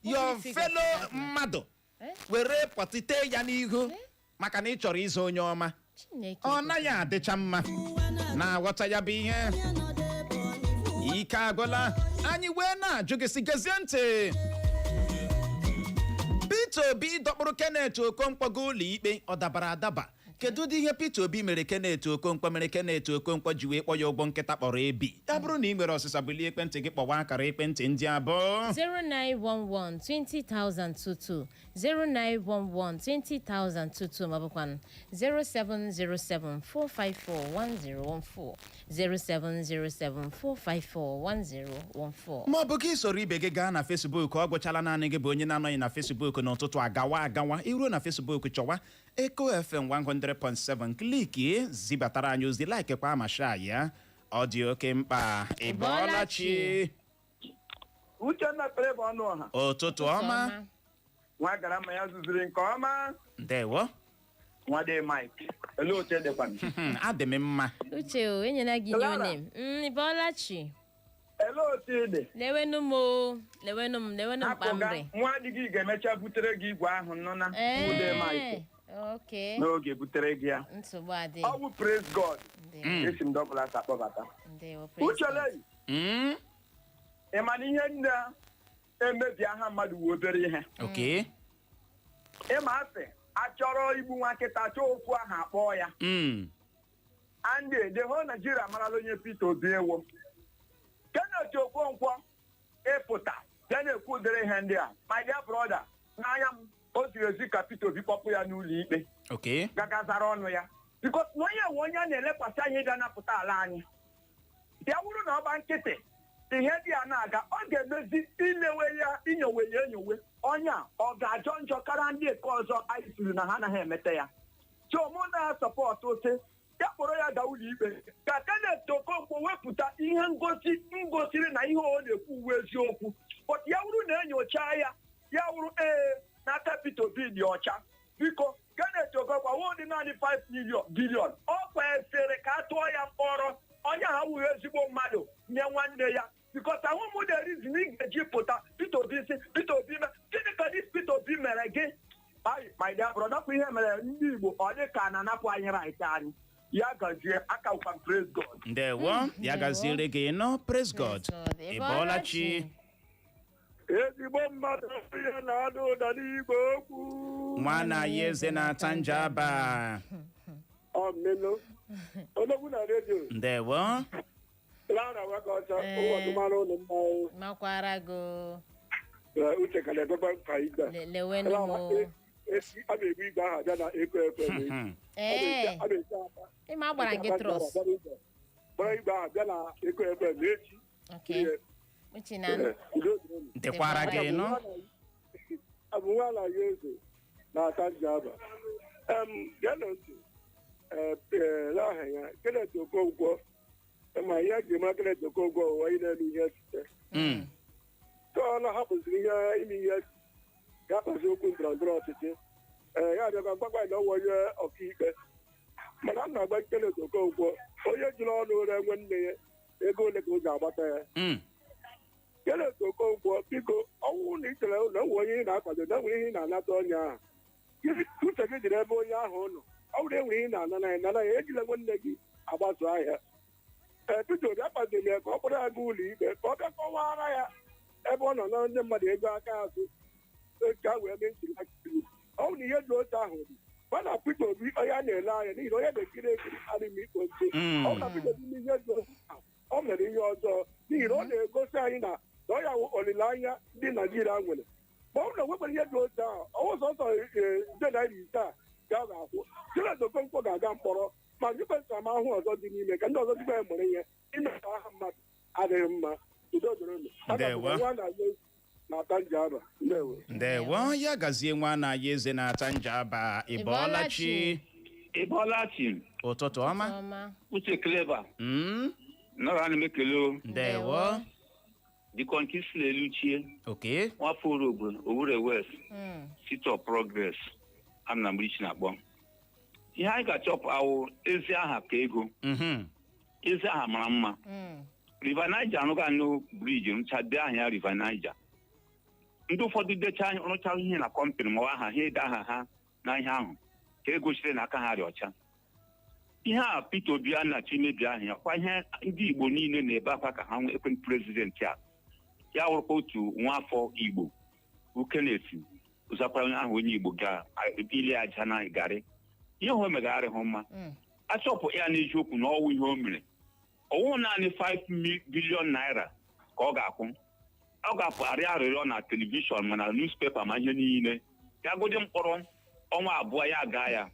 your Public figure fellow for that matter. mmadụ, Eh? were pọtị tee ya n'ihu maka na ị chọrọ ịzụ onye ọma. Chineke. Ọ naghị adịcha mma. Na-aghọta ya bụ ihe. Ike agwụla anyị wee na-ajụ gị, si gezie ntị, Peter Obi dọkpụrụ Kenneth Okonkwo gaa ụlọ ikpe, ọ dabara adaba? Kedu ụdị ihe Peter Obi mere Kenneth Okonkwo, mere Kenneth Okonkwo ji wee kpọ ya ụgbọ nkịta kpọrọ ebi? Ya bụrụ na ị nwere ọsịsa, bulie ekwentị gị kpọwa akara ekwentị ndị abụọ: 0911 20022, 0911 20022, maọbụkwanụ 0707 454 1014, 0707 454 1014. Ma ọ bụ gị soro ibe gị gaa na Facebook. Ọ gwụchala naanị gị bụ onye na-anọghị na Facebook n'ụtụtụ a. Gawa agawa, iruo na Facebook, chọwa Eco FM 100.7, click, zibatara anyị ozi, like kwa ma share ya. Ọ dị oke mkpa. Ị bọọla chi? Uchenna pere bụ ọnụ ọha. Ụtụtụ ọma. Nwa gara ma ya zuziri nke ọma. Ndewo. Nwa de Mike, olee otu edekwana? Adị m mma. Uche o, enyela gị new Clara. name. Ị bọọla chi? Olee otu ị dị? Lewenu m o, lewenu m, lewenu m. Hapụga Kpamri. nwa di gị ga-emecha butere gị igwe ahụ nọ na Ude Mike. Ee, ok. N'oge butere gị ya. Nsogbu adị. Ọ bụ praise God. Ndewo. Esi m dọkụlata akpọbata. Ndewo, praise Uche. God. Leyi, ị ma na ihe na-emebi aha mmadụ wu obere ihe. Ịma asị achọrọ igbu nwa nkịta, chọọ okwu ahụ akpọọ ya. Andy the whole Nigeria amarala onye Peter Obi ewo. Kenneth Okonkwo ịpụta bịa na-ekwu ụdịrị ihe ndị a, my dear brother, n'anya m, o ziri ezi ka Peter Obi kpọpụ ya n'ụlọ ikpe gaga zara ọnụ ya, because na onye nwe onye a na-elekwasị anya ịbịa napụta ala anyị. Bịa wụrụ na ọgba nkịtị ihe dị ya na-aga, ọ ga-emezi ilewe ya, inyowe ya enyowe, onye a ọ ga-ajọ njọ karịa ndị nke ọzọ anyị siri na ha anaghị emete ya. So mụ na-asupport sị ya kpọrọ ya gaa ụlọ ikpe ka Kenneth Okonkwo wepụta ihe ngosi ngosiri na ihe ọ na-ekwu uwe eziokwu. But ya wụrụ na enyocha ya, ya wụrụ ee n'aka Peter Obi dị ọcha, biko Kenneth Okonkwo wụ dị naanị 5 million billion, ọ kwesịrị ka a tụọ ya mkpọrọ. Onye ahụ awụghị ezigbo mmadụ nye nwanne ya, because ahụ m the reason ị ga-eji pụta Peter Obi si Peter Obi mee gịnị? Ka this Peter Obi mere gị? Ai, my dear brother, kwa ihe mere ndị Igbo ọ dị ka a na-anapụ anyị right anyị. Ya gazie aka ụkwa. Praise God. Ndewo, ya Ndewo. Gaziere gị nọ, praise God. God. Ị bọọla chi? Ezigbo mmadụ, ihe na-ada ụda n'igwe okwu. Nwa na ya eze na-ata njaba. Ọmịnụ odogwu na redio. Ndewo. Lara Nwakaọcha. Ee. Ụmụọdụmara ụlọ mmanwụ. Makwara go. Uche ka na-ekwekwa mkpa igwe. Lewenu m o. A na-ebu igwe ahụ abịa na Eko FM. Ee, ịma agbara gị trọs. Gbara igwe ahụ bịa na Eko FM echi. Ok, uche na anụ. Dịkwara gị nọ. Abụ nwa ala ya eze na-ata njaba. Geenụ ntị. N'aha ya Kenneth Okonkwo, ma ihe eji mara Kenneth Okonkwo ụwa ị na-eme ihe site tọọ na hapụziri ihe ime ihe ga-akpazi okwu ndọrọ ndọrọ ọchịchị. Ee, ya abịakwa mgbakwa na ọnwa onye ọkaikpe, mana m na-agba Kenneth Okonkwo, onye jiri ọnụ ree nwanne ya, ego ole ka o ji agbata ya? Kenneth Okonkwo, biko, ọnwụ na ị chere na enwe onye ị na-akwado na enwere ihe ị na-anata onye ahụ, uche gị jiri ebe onye ahụ nọ. Ọ bụrụ enwere ihe ị na-anana ya, nana ya, ejila nwanne gị agbaso ahịa. Ee, Peter Obi akwadoghị ya ka ọ kpọrọ ya gaa ụlọ ikpe ka ọ bịa kọwara ya ebe ọ nọ na ndị mmadụ ego aka azụ ka a wee mee ntuli aka elu. Ọ bụ na ihe dị otu ahụ dị mana Peter Obi onye a na-ele anya n'ihi na onye na-ekiri ekiri adịghị m ikpo ntị. Ọ bụ na Peter Obi mee ihe dị otu ahụ, ọ mere ihe ọjọọ n'ihi na ọ na-egosi anyị na ọ ya wụ olileanya ndị Naijiria nwere. Ma ọ bụrụ na o nwekwara ihe dị otu ahụ, ọwụ sọsọ nde naira 5 a ka a ga-akwụ, Kenneth Okonkwo ga-aga mkpọrọ ma nyekwe ntaramahụhụ ọzọ dị n'ime ka ndị ọzọ dịkwa ya mụrụ ihe. Ime ka aha mmadụ adịghị mma. Udo dịrị unu. Ndewo. Nwa na ya na-ata njaba. Ndewo. Ndewo, ya gazie. Nwa na ya eze na-ata njaba. Ị bọọla chi? Ị bọọla chi? Ụtụtụ ọma. Ọma. Uche Clever. Nọrọ, ana m ekele o. Ndewo. Deacon Kingsley Eluchie. Okay. Nwafọ Orogbo, Owerri West, City of Progress, am na Mgbichi na-akpọ. Ihe anyị ga-achọpụ awụ ezi aha ka ego. Ezi aha mara mma. River Niger arụga anụ bridge rụcha dee aha ya River Niger. Ndị ụfọdụ decha rụchara ihe na company ma ọ aha ha ede aha ha na ihe ahụ ka e gosiri na aka ha dị ọcha. Ihe a Peter Obi a na-achọ imebi aha ya kwa, ihe ndị Igbo niile na-ebe akwa ka ha nwee ekwe president a, ya wụrụkwa otu nwaafọ Igbo Ukenesi ụzakwara onye ahụ onye Igbo ga-ile aja na garị ihe o megharị hụ mma. Achọpụ ya n'eziokwu na ọwụ ihe o mere, ọwụ naanị 5 billion naira ka ọ ga-akwụ. Ọ ga-apụ arịọ arịrịọ na television ma na newspaper ma ihe niile, ya godi mkpọrọ ọnwa 2 ya gaa ya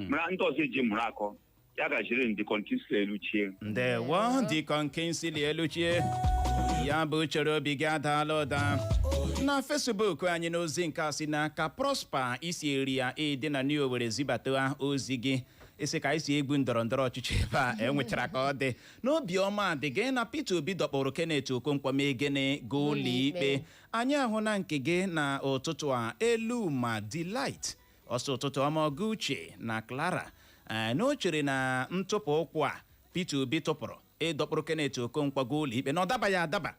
mara ndị ọzọ eji mụrụ akọ ya gajiri ndị kọntisli Eluchie. Ndewo, Deacon Kingsley Eluchie. Ya bụ chere obi gị adaala ụda na Facebook anyị. N'ozi nke a si n'aka Prosper isi eri ya ịdị na New Owerri zibata ozi gị, isi ka anyị si egwu ndọrọ ndọrọ ọchịchị ebe a enwechara ka ọ dị n'obiọma dị gị na Peter Obi dọkpụrụ Kenneth Okonkwo mee gịnị? Gaa ụlọ ikpe. Anyị ahụ na nke gị na ụtụtụ a, elu ma Delight ọsọ ụtụtụ ọma, ọgụ Uche na Clara, na o chere na ntụpụ ụkwụ a Peter Obi tụpụrụ ịdọkpụrụ Kenneth Okonkwo gaa ụlọ ikpe na ọ dabaghị adaba,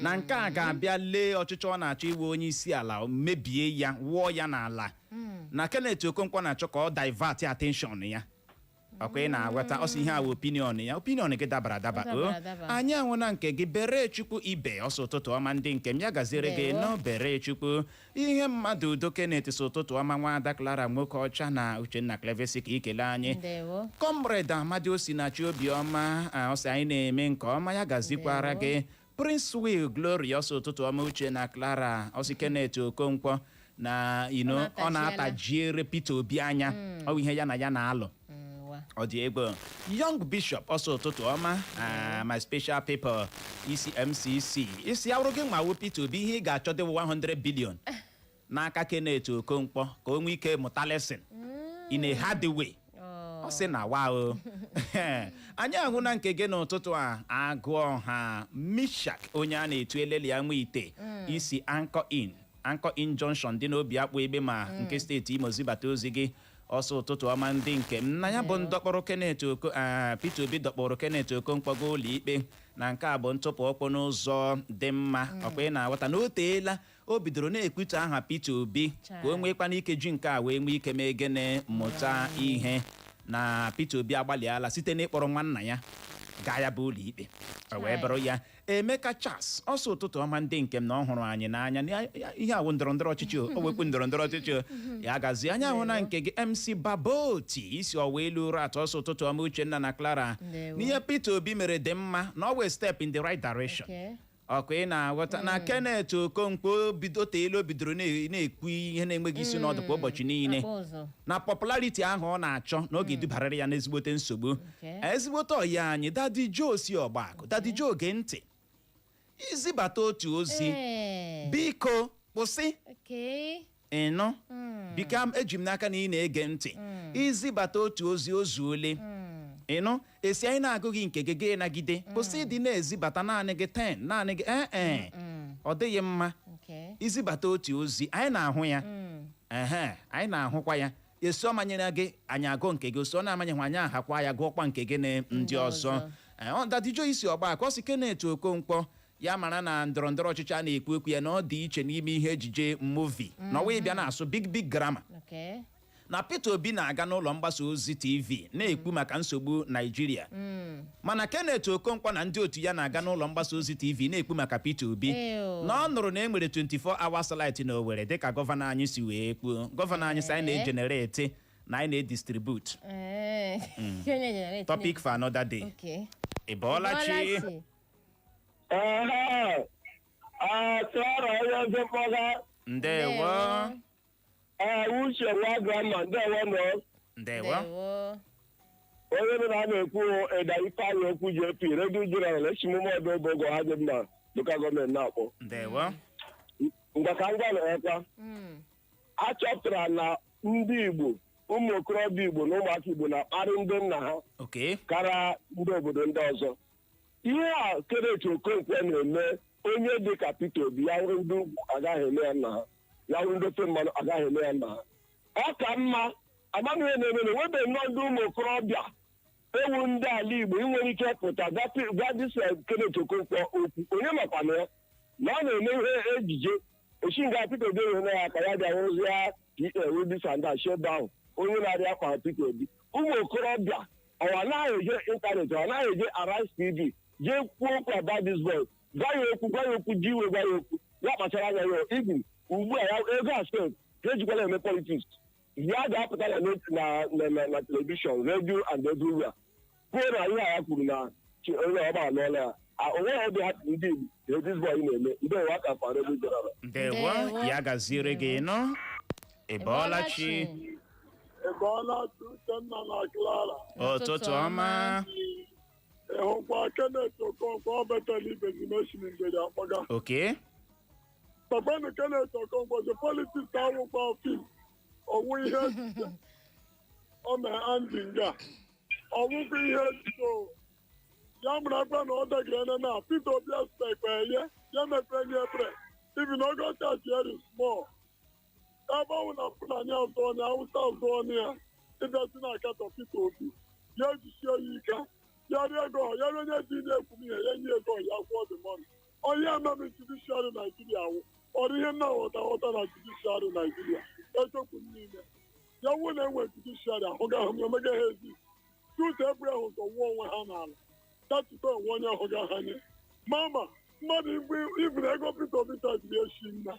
na nke a ga-abịa lee ọchịchọ ọ na-achọ iwe onye isi ala mebie ya, wụọ ya n'ala, na Kenneth Okonkwo na-achọ ka ọ divert attention ya. Ọkwa ị na-aghọta? Ọsọ ihe awa opinion ya, opinion gị dabara adaba. Ọ o dabara adaba. Anyị ahụ na nke gị, bere Chukwu ibe ọsọ ụtụtụ ọma ndị nke m, ya gaziere gị. Ndewo. Nọ bere Chukwu ihe mmadụ udo. Kenneth sị ụtụtụ ọma, nwaada Clara nwoke ọcha na Uchenna Clevesi, ka ikele anyị. Ndewo. Comrade Amadi Osinachi Obiọma, ọ sị anyị na-eme nke ọma, ya gazikwara gị. Prince Will Glory ọsọ ụtụtụ ọma, Uche na Clara, ọsị Kenneth Okonkwo na ino ọ na-atajiere Peter Obi anya, ọ bụ ihe ya na ya na-alụ. Ọ dị egwu. Young Bishop ọsọ ụtụtụ ọma, my special people isi MCC, isi awụrụ gị nwawo Peter Obi, ihe ị ga-achọ dịwụ 100 billion n'aka Kenneth Okonkwo ka o nwee ike mụta lesson in a hard way. Ọ sị na wa o anyị ahụ na nke gị n'ụtụtụ a, agụọ ha Mishak onye a na-etu eleli ya nwe ite isi Anchor Inn, Anchor Inn Junction dị n'obi akpụ ebe ma nke steeti Imo zibata ozi gị, ọsọ ụtụtụ ọma ndị nke m, na ya bụ ndọkpọrọ Kenneth Oko Peter Obi dọkpọrọ Kenneth Okonkwo gaa ụlọ ikpe, na nke a bụ ntụpụ ụkwụ n'ụzọ dị mma. Ọkwa ị na-aghọta na o teela o bidoro na-ekwute aha Peter Obi ka o nwekwana ike ji nke a wee nwee ike mee gịnị? Mụta ihe na Peter Obi agbalịala site n'ịkpọrọ nwanna ya gaa ya bụ ụlọ ikpe, o wee bụrụ ya. Emeka Charles ọsọ ụtụtụ ọma ndị nke m, na ọ hụrụ anyị n'anya na ihe awụ ndọrọ ndọrọ ọchịchị o wekwu ndọrọ ndọrọ ọchịchị o ya gazie. Anya ahụ na nke gị, MC Baboti isi ọwa elu ụra atọ, ọsọ ụtụtụ ọma, Uchenna na Clara, Ndewo. n'ihe Peter Obi mere dị mma, na ọ wee step in the right direction. Ọkwa ị na-aghọta na Kenneth Okonkwo bido teelu o bidoro na-ekwu ihe na-enweghị isi n'ọdụ kwa ụbọchị niile Akpa ụzọ. na popularity ahụ ọ na-achọ na ọ ga-edubarịrị ya n'ezigbote nsogbu. Ezigbote ọyị anyị, Daddy Joe si ọgbakụ. Daddy Joe, gee ntị, izibata otu ozi, biko kwụsị. Ịnụ, biko eji m n'aka na ị na-ege ntị. Izibata otu ozi ozuole. Ịnụ, esi anyị na-agụghị nke gị, gị nagide, kwụsị ịdị na-ezibata naanị gị 10, naanị gị. Ee, ọ dịghị mma. Izibata otu ozi, anyị na-ahụ ya. Ehe, anyị na-ahụkwa ya. Esi ọ manyere gị, anyị agụ nke gị. Osi ọ na-amanyeghị, anyị ahakwa ya gụọkwa nke gị na ndị ọzọ. Ọzọ. Ee, ọ Daddy Joe isi ọgba ka ọ sị Kenneth Okonkwo ya mara na ndọrọ ndọrọ ọchịchị a na-ekwu ekwu ya na ọ dị iche n'ime ihe ejije movie, na ọwa ịbịa na-asụ big big grammar, na Peter Obi na-aga n'ụlọ mgbasa ozi TV na-ekwu maka nsogbu Naijiria, mana Kenneth Okonkwo na ndị otu ya na-aga n'ụlọ mgbasa ozi TV na-ekwu maka Peter Obi, Ew. na ọ nụrụ na e nwere 24 hours light na Owerri dịka gọvanọ anyị si wee kwuo. Gọvanọ anyị si anyị na-egenerate na anyị na-edistribute. Onye generate. Topic for another day. Ị bọọla chi? Bọọla chi. Ehe, Clara onye eze mkpọga. Ndewo. Ee, Uche nwa grandma, ndewo nọ. Ndewo. Ndewo. Onye nọ na na-ekwu Ịda Ifeanyị Okwu JP, redio general echimume ọdụ obogo ha dị mma local government na-akpọ. Ndewo. Ngwa, ka ngwa na ekwa a chọpụtara na ndị Igbo, ụmụ okorobịa Igbo na ụmụaka Igbo na-akparị ndị nna ha kara ndị obodo ndị ọzọ. Ihe a Kenneth Okonkwo na-eme Onye dị ka Peter Obi, ya wụrụ ndị ugwu agaghị eme ya nna ha, ya wụrụ ndị ofe mmanụ agaghị eme ya nna ha. Ọ ka mma amamihe na-eme na enwebeghị nnọọ ndị ụmụ okorobịa ewu ndị ala Igbo ị nwere ike pụta gwa this Kenneth Okonkwo okwu. Onye makwana ya na ọ na-eme ihe ejije esi nga Peter Obi enwere ya aka ya bịa rụzie pa disanda ebe ahụ onye na-arịa akwa Peter Obi. Ụmụ okorobịa ọ anaghị eje ịntanetị, ọ anaghị eje Arise TV jee kwuo okwu about this boy. Gwa ya okwu, gwa ya okwu, ji iwe gwa ya okwu, ya kpachara anya ya ibu ugbu a ya ego asef ka ejikwala eme politics. Ya ga-apụta na television, radio and everywhere kwuo na ihe a ya kwuru na onye ọba alụọla ya. Onweghị ebe ha ndị Igbo this boy na-eme ndị ụwa ka kwara ebe general. Ndewo, ya gaziere gị nọ. Ị bọọla chi? Ị bọọla chi, Uchenna na Clara. Ụtụtụ ọma. Ị hụkwa Kenneth Okonkwo, ọ betala ibezimeshin mgbede akpọga. Papanụ Kenneth Okonkwo the politics awụkwa film ọwụ ihe ejije ọ mee Andy nga ọwụkwa ihe ejije o ya marakwa na ọ dagere na Peter Obi aspekpe ye ya mepere nye ebere even ogo chachi eri small ebe ọ bụ na Fulani azụọ ya, Hausa azụọ ya, ịbịazi na akatọ Peter Obi, ya ejisie ya ike, ya rie ego, ya rie onye dị na-ekwu ihe ya nye ego ya kwụọ the money. Onye ememe judiciary Naijiria wụ ọrụ ihe nna ghọta ghọta na judiciary Naijiria eziokwu niile ya wụ na enwe judiciary ahụga ahụ emega ha ezi tutu ebure ha ụzọ wuo onwe ha n'ala tatụta onwe onye hụga ha nye mama mmadụ iburu ego Peter Obi tajiri eshi nne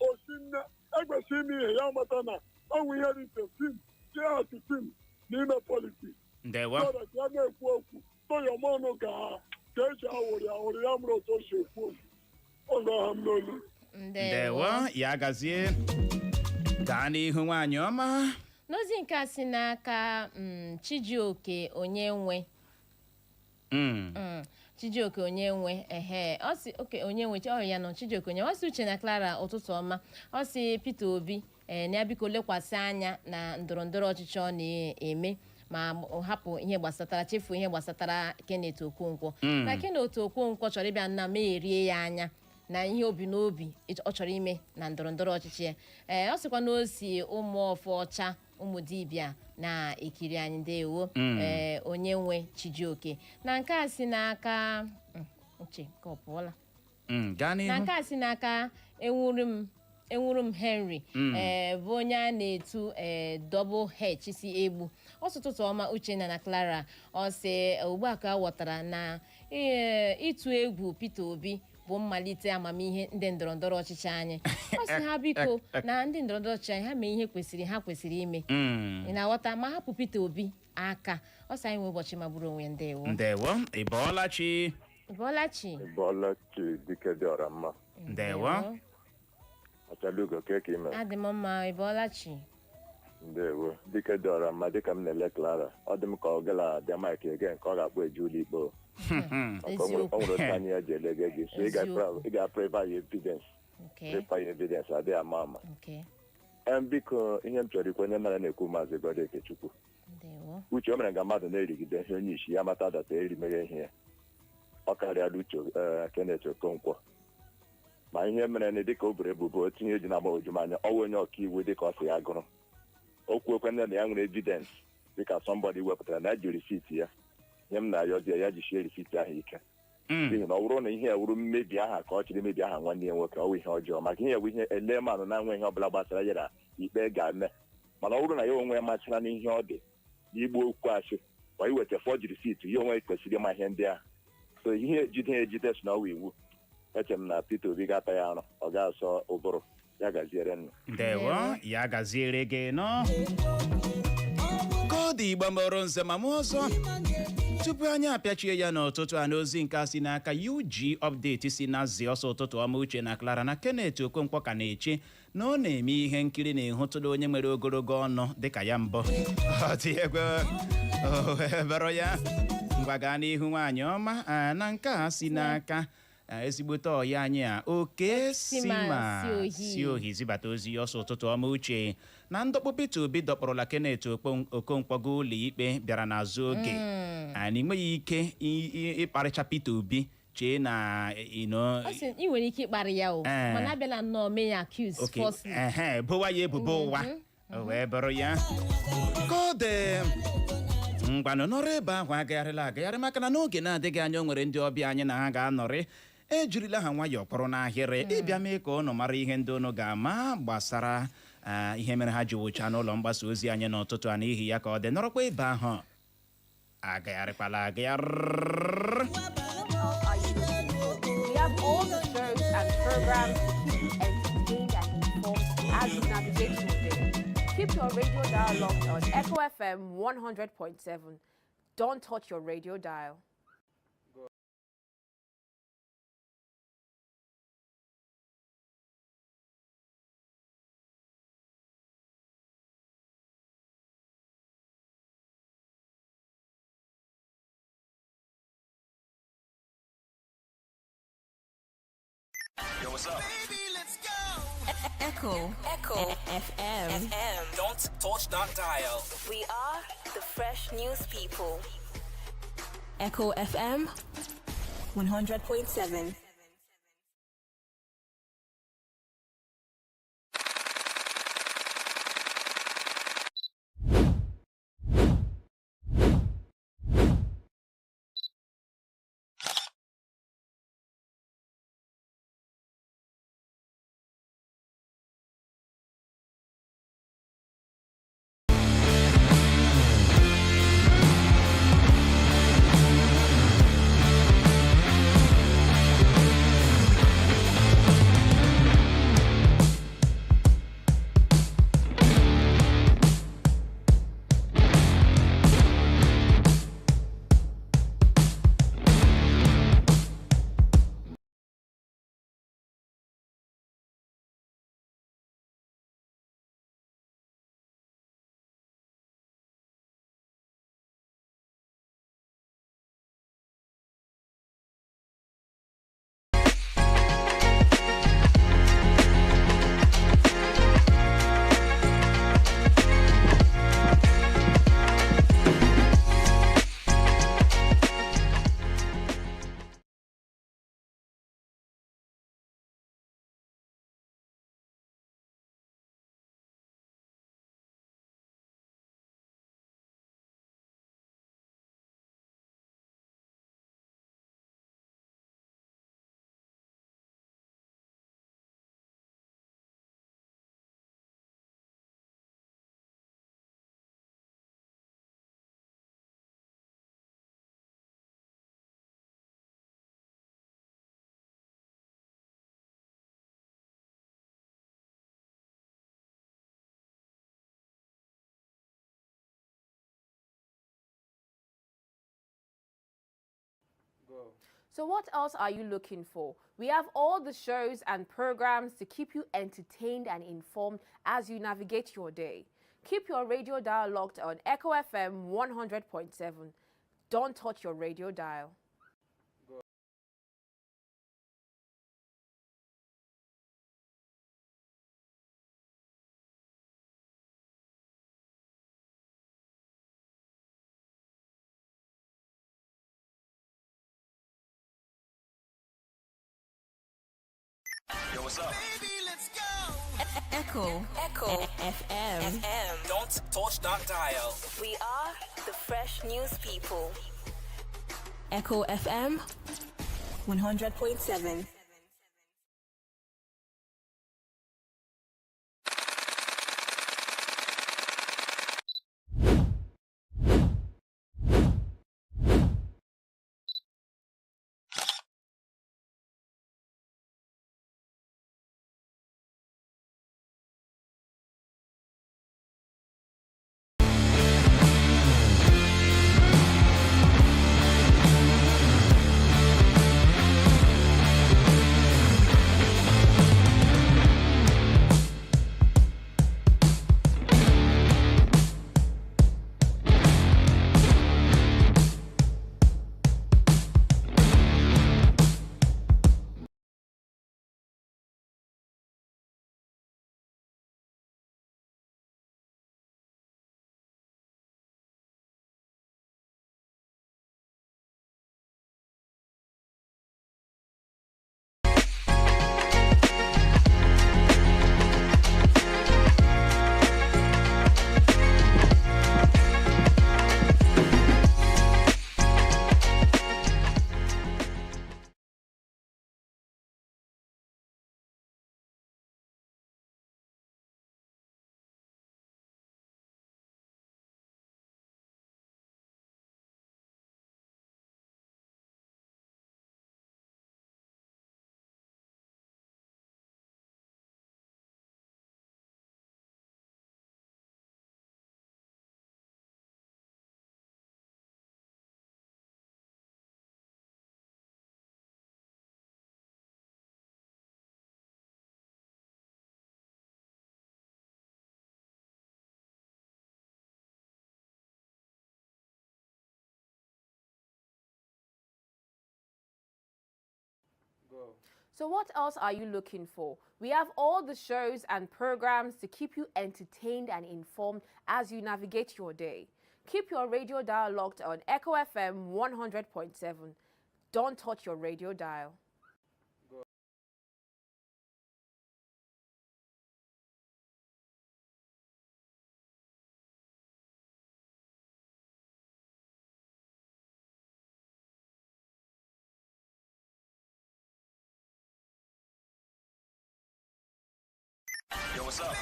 osi nne ekwesịrị ime ihe ya mata na ọnwụ ihe rite fim jehatụ fim n'ime politics. Ndewo. So that ya na-ekwu okwu toyọmọnụ ka ka eji awụrụ awụrụ ya mụrụ otu o si ekwu okwu oge ọha m n'olu. Ndewo, ya gazie. Gaa n'ihu, nwaanyị ọma. N'ozi nke a si n'aka Chijioke Onyenwe. Chijioke Onyenwe, ehe, ọ sị oke Onyenwe ọ ya nọ Chijioke Onyenwe, ọ sị Uche na Clara, ụtụtụ ọma. Ọ sị Peter Obi ee na ya biko lekwasị anya na ndọrọ ndọrọ ọchịchị ọ na-eme ma hapụ ihe gbasatara, chefuo ihe gbasatara Kenneth Okonkwo. Na Kenneth Okonkwo chọrọ ịbịa nna ma erie ya anya na ihe obi n'obi ọ chọrọ ime na ndọrọ ndọrọ ọchịchị ya. Ee, ọ sịkwa na o si ụmụ ọfọ ọcha ụmụ dibịa na-ekiri anyị. Ndewo. Ee, onye nwe Chijioke. Na nke a si n'aka Uche ka ọ pụọla. Gaa Na n'ihu. nke a si n'aka enwuru m Henry, ee, bụ onye a na-etu ee Double H si egbu ọtụtụ ọma. Uchenna na Clara, ọ sị ugbu a ka a ghọtara na ee, ịtụ egwu Peter Obi bụ mmalite amamihe ndị ndọrọndọrọ ọchịchị anyị. Ọ sị ha biko na ndị ndọrọndọrọ ọchịchị anyị ha mee ihe kwesịrị ha kwesịrị ime. Ị na-aghọta, ma hapụ Peter Obi aka. Ọ sị anyị nwe ụbọchị magburu onwe ya. Ndewo. Ndewo, ị bọọla chi? Bọọla chi. Bọọla chi, dike dị ọra mma. Ndewo. Achalugo ke ka ime? Adị m mma, ị bọọla chi. Ndewo, dike dị ọra mma. Dịka m na-ele Clara, ọ dị m ka ọ gala bịa Mike again ka ọ ga-akpọ eje ụlọ ikpe o. Maka o nwere otu anyị ya ji elege gị so ị ga-prepare your evidence. Prepare your evidence, adịghị ama ama. Em, biko, ihe m chọrọ ikwu, onye mara na-ekwu, Maazị Gọdị Okechukwu. Ndewo. Uche, o mere nga mmadụ na-erigide ihe onye isi ya mata data erimeghe ihe ya ọ karịala uche ee, Kenneth Okonkwo ma ihe mere na dịka o buru ebubo o tinye ji na-agbagwoju m anya. Ọwụ onye ọka iwu dịka ọ sị ya gụrụ okwu okwe na ya nwere evidence dịka somebody wepụtara na ya ji receipt ya. Ihe m na-ayọ di ya, ya jisie receipt ahụ ike, n'ihi na ọ bụrụ na ihe wuru mmebi aha ka ọ chịrị mmebi aha nwanne ya nwoke, ọ wụ ihe ọjọọ, maka ihe bụ ihe ele manụ na-enwe ihe ọbụla gbasara ya na ikpe ga-eme. Mana ọ bụrụ na ya onwe ya machara n'ihe ọ dị n'igbu okwu asị ma iweta forged receipt, ya onwe kwesịrị ịma ihe ndị ahụ. So ihe ejide ejide si na ọwụ iwu. Eche m na Peter Obi ga-ata ya arụ, ọ ga-asọ ụbụrụ ya. Gaziere nnu. Ndewo, ya gaziere gị nọ. Ka ọ dị, Igbo mụrụ nze ma mụ ọzọ, tupu anyị apịachie ya n'ụtụtụ a, n'ozi nke a si n'aka UG Update si na zi ọsọ, ụtụtụ ọma Uche na Clara. Na Kenneth Okonkwo ka na-eche na ọ na-eme ihe nkiri na-ehụtụrụ onye nwere ogologo ọnụ dịka ya mbụ. Ọ dị egwu o wee ya. Ngwa, gaa n'ihu, nwaanyị ọma. Na nke a si n'aka ezigbote ọya anyị a, oke sima si ohi. Si ohi zibata ozi ya ọsọ, ụtụtụ ọma Uche. Na ndọkpụ Peter Obi dọkpụrụla Kenneth Okonkwo gaa ụlọ ikpe bịara n'azụ oge. Anyị enweghị ike ịkparịcha Peter Obi. Chee na ino. Ọ sị ị nwere ike ịkparị ya o, mana abịala nnọọ mee ya accuse falsely. Ehe, bowa ya ebubo ụwa. O wee bụrụ ya ka ọ dị. Ngwanụ, nọrọ ebe ahụ, agagharịla agagharị, maka na n'oge na-adịghị anya o nwere ndị ọbịa anyị na ha ga-anọrị. Ejirila ha nwayọọ kpọrọ n'ahịrị ịbịa mee ka ụnụ mara ihe ndị ụnụ ga-ama gbasara ihe mere ha ji wụcha n'ụlọ mgbasa ozi anyị n'ụtụtụ a. N'ihi ya ka ọ dị, nọrọkwa ebe ahụ, agagharịkwala agagharị. We have all the shows and programs to keep you entertained and informed as you navigate your day. Keep your radio dial locked on Echo FM 100.7. Don't touch your radio dial. Yo, what's up? Echo. Echo. FM. FM. Don't touch that dial. We are the fresh news people. Echo FM 100.7. So, what else are you looking for? We have all the shows and programs to keep you entertained and informed as you navigate your day. Keep your radio dial locked on Echo FM 100.7. Don't touch your radio dial. Yo, what's up? Echo. Echo. FM. FM. Don't touch that dial. We are the fresh news people. Echo FM 100.7. So, what else are you looking for? We have all the shows and programs to keep you entertained and informed as you navigate your day. Keep your radio dial locked on Echo FM 100.7. Don't touch your radio dial. Yo, what's up?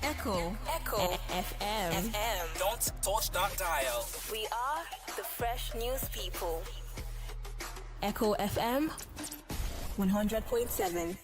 Echo. Echo. FM. FM. Don't touch that dial. We are the fresh news people. Echo FM 100.7.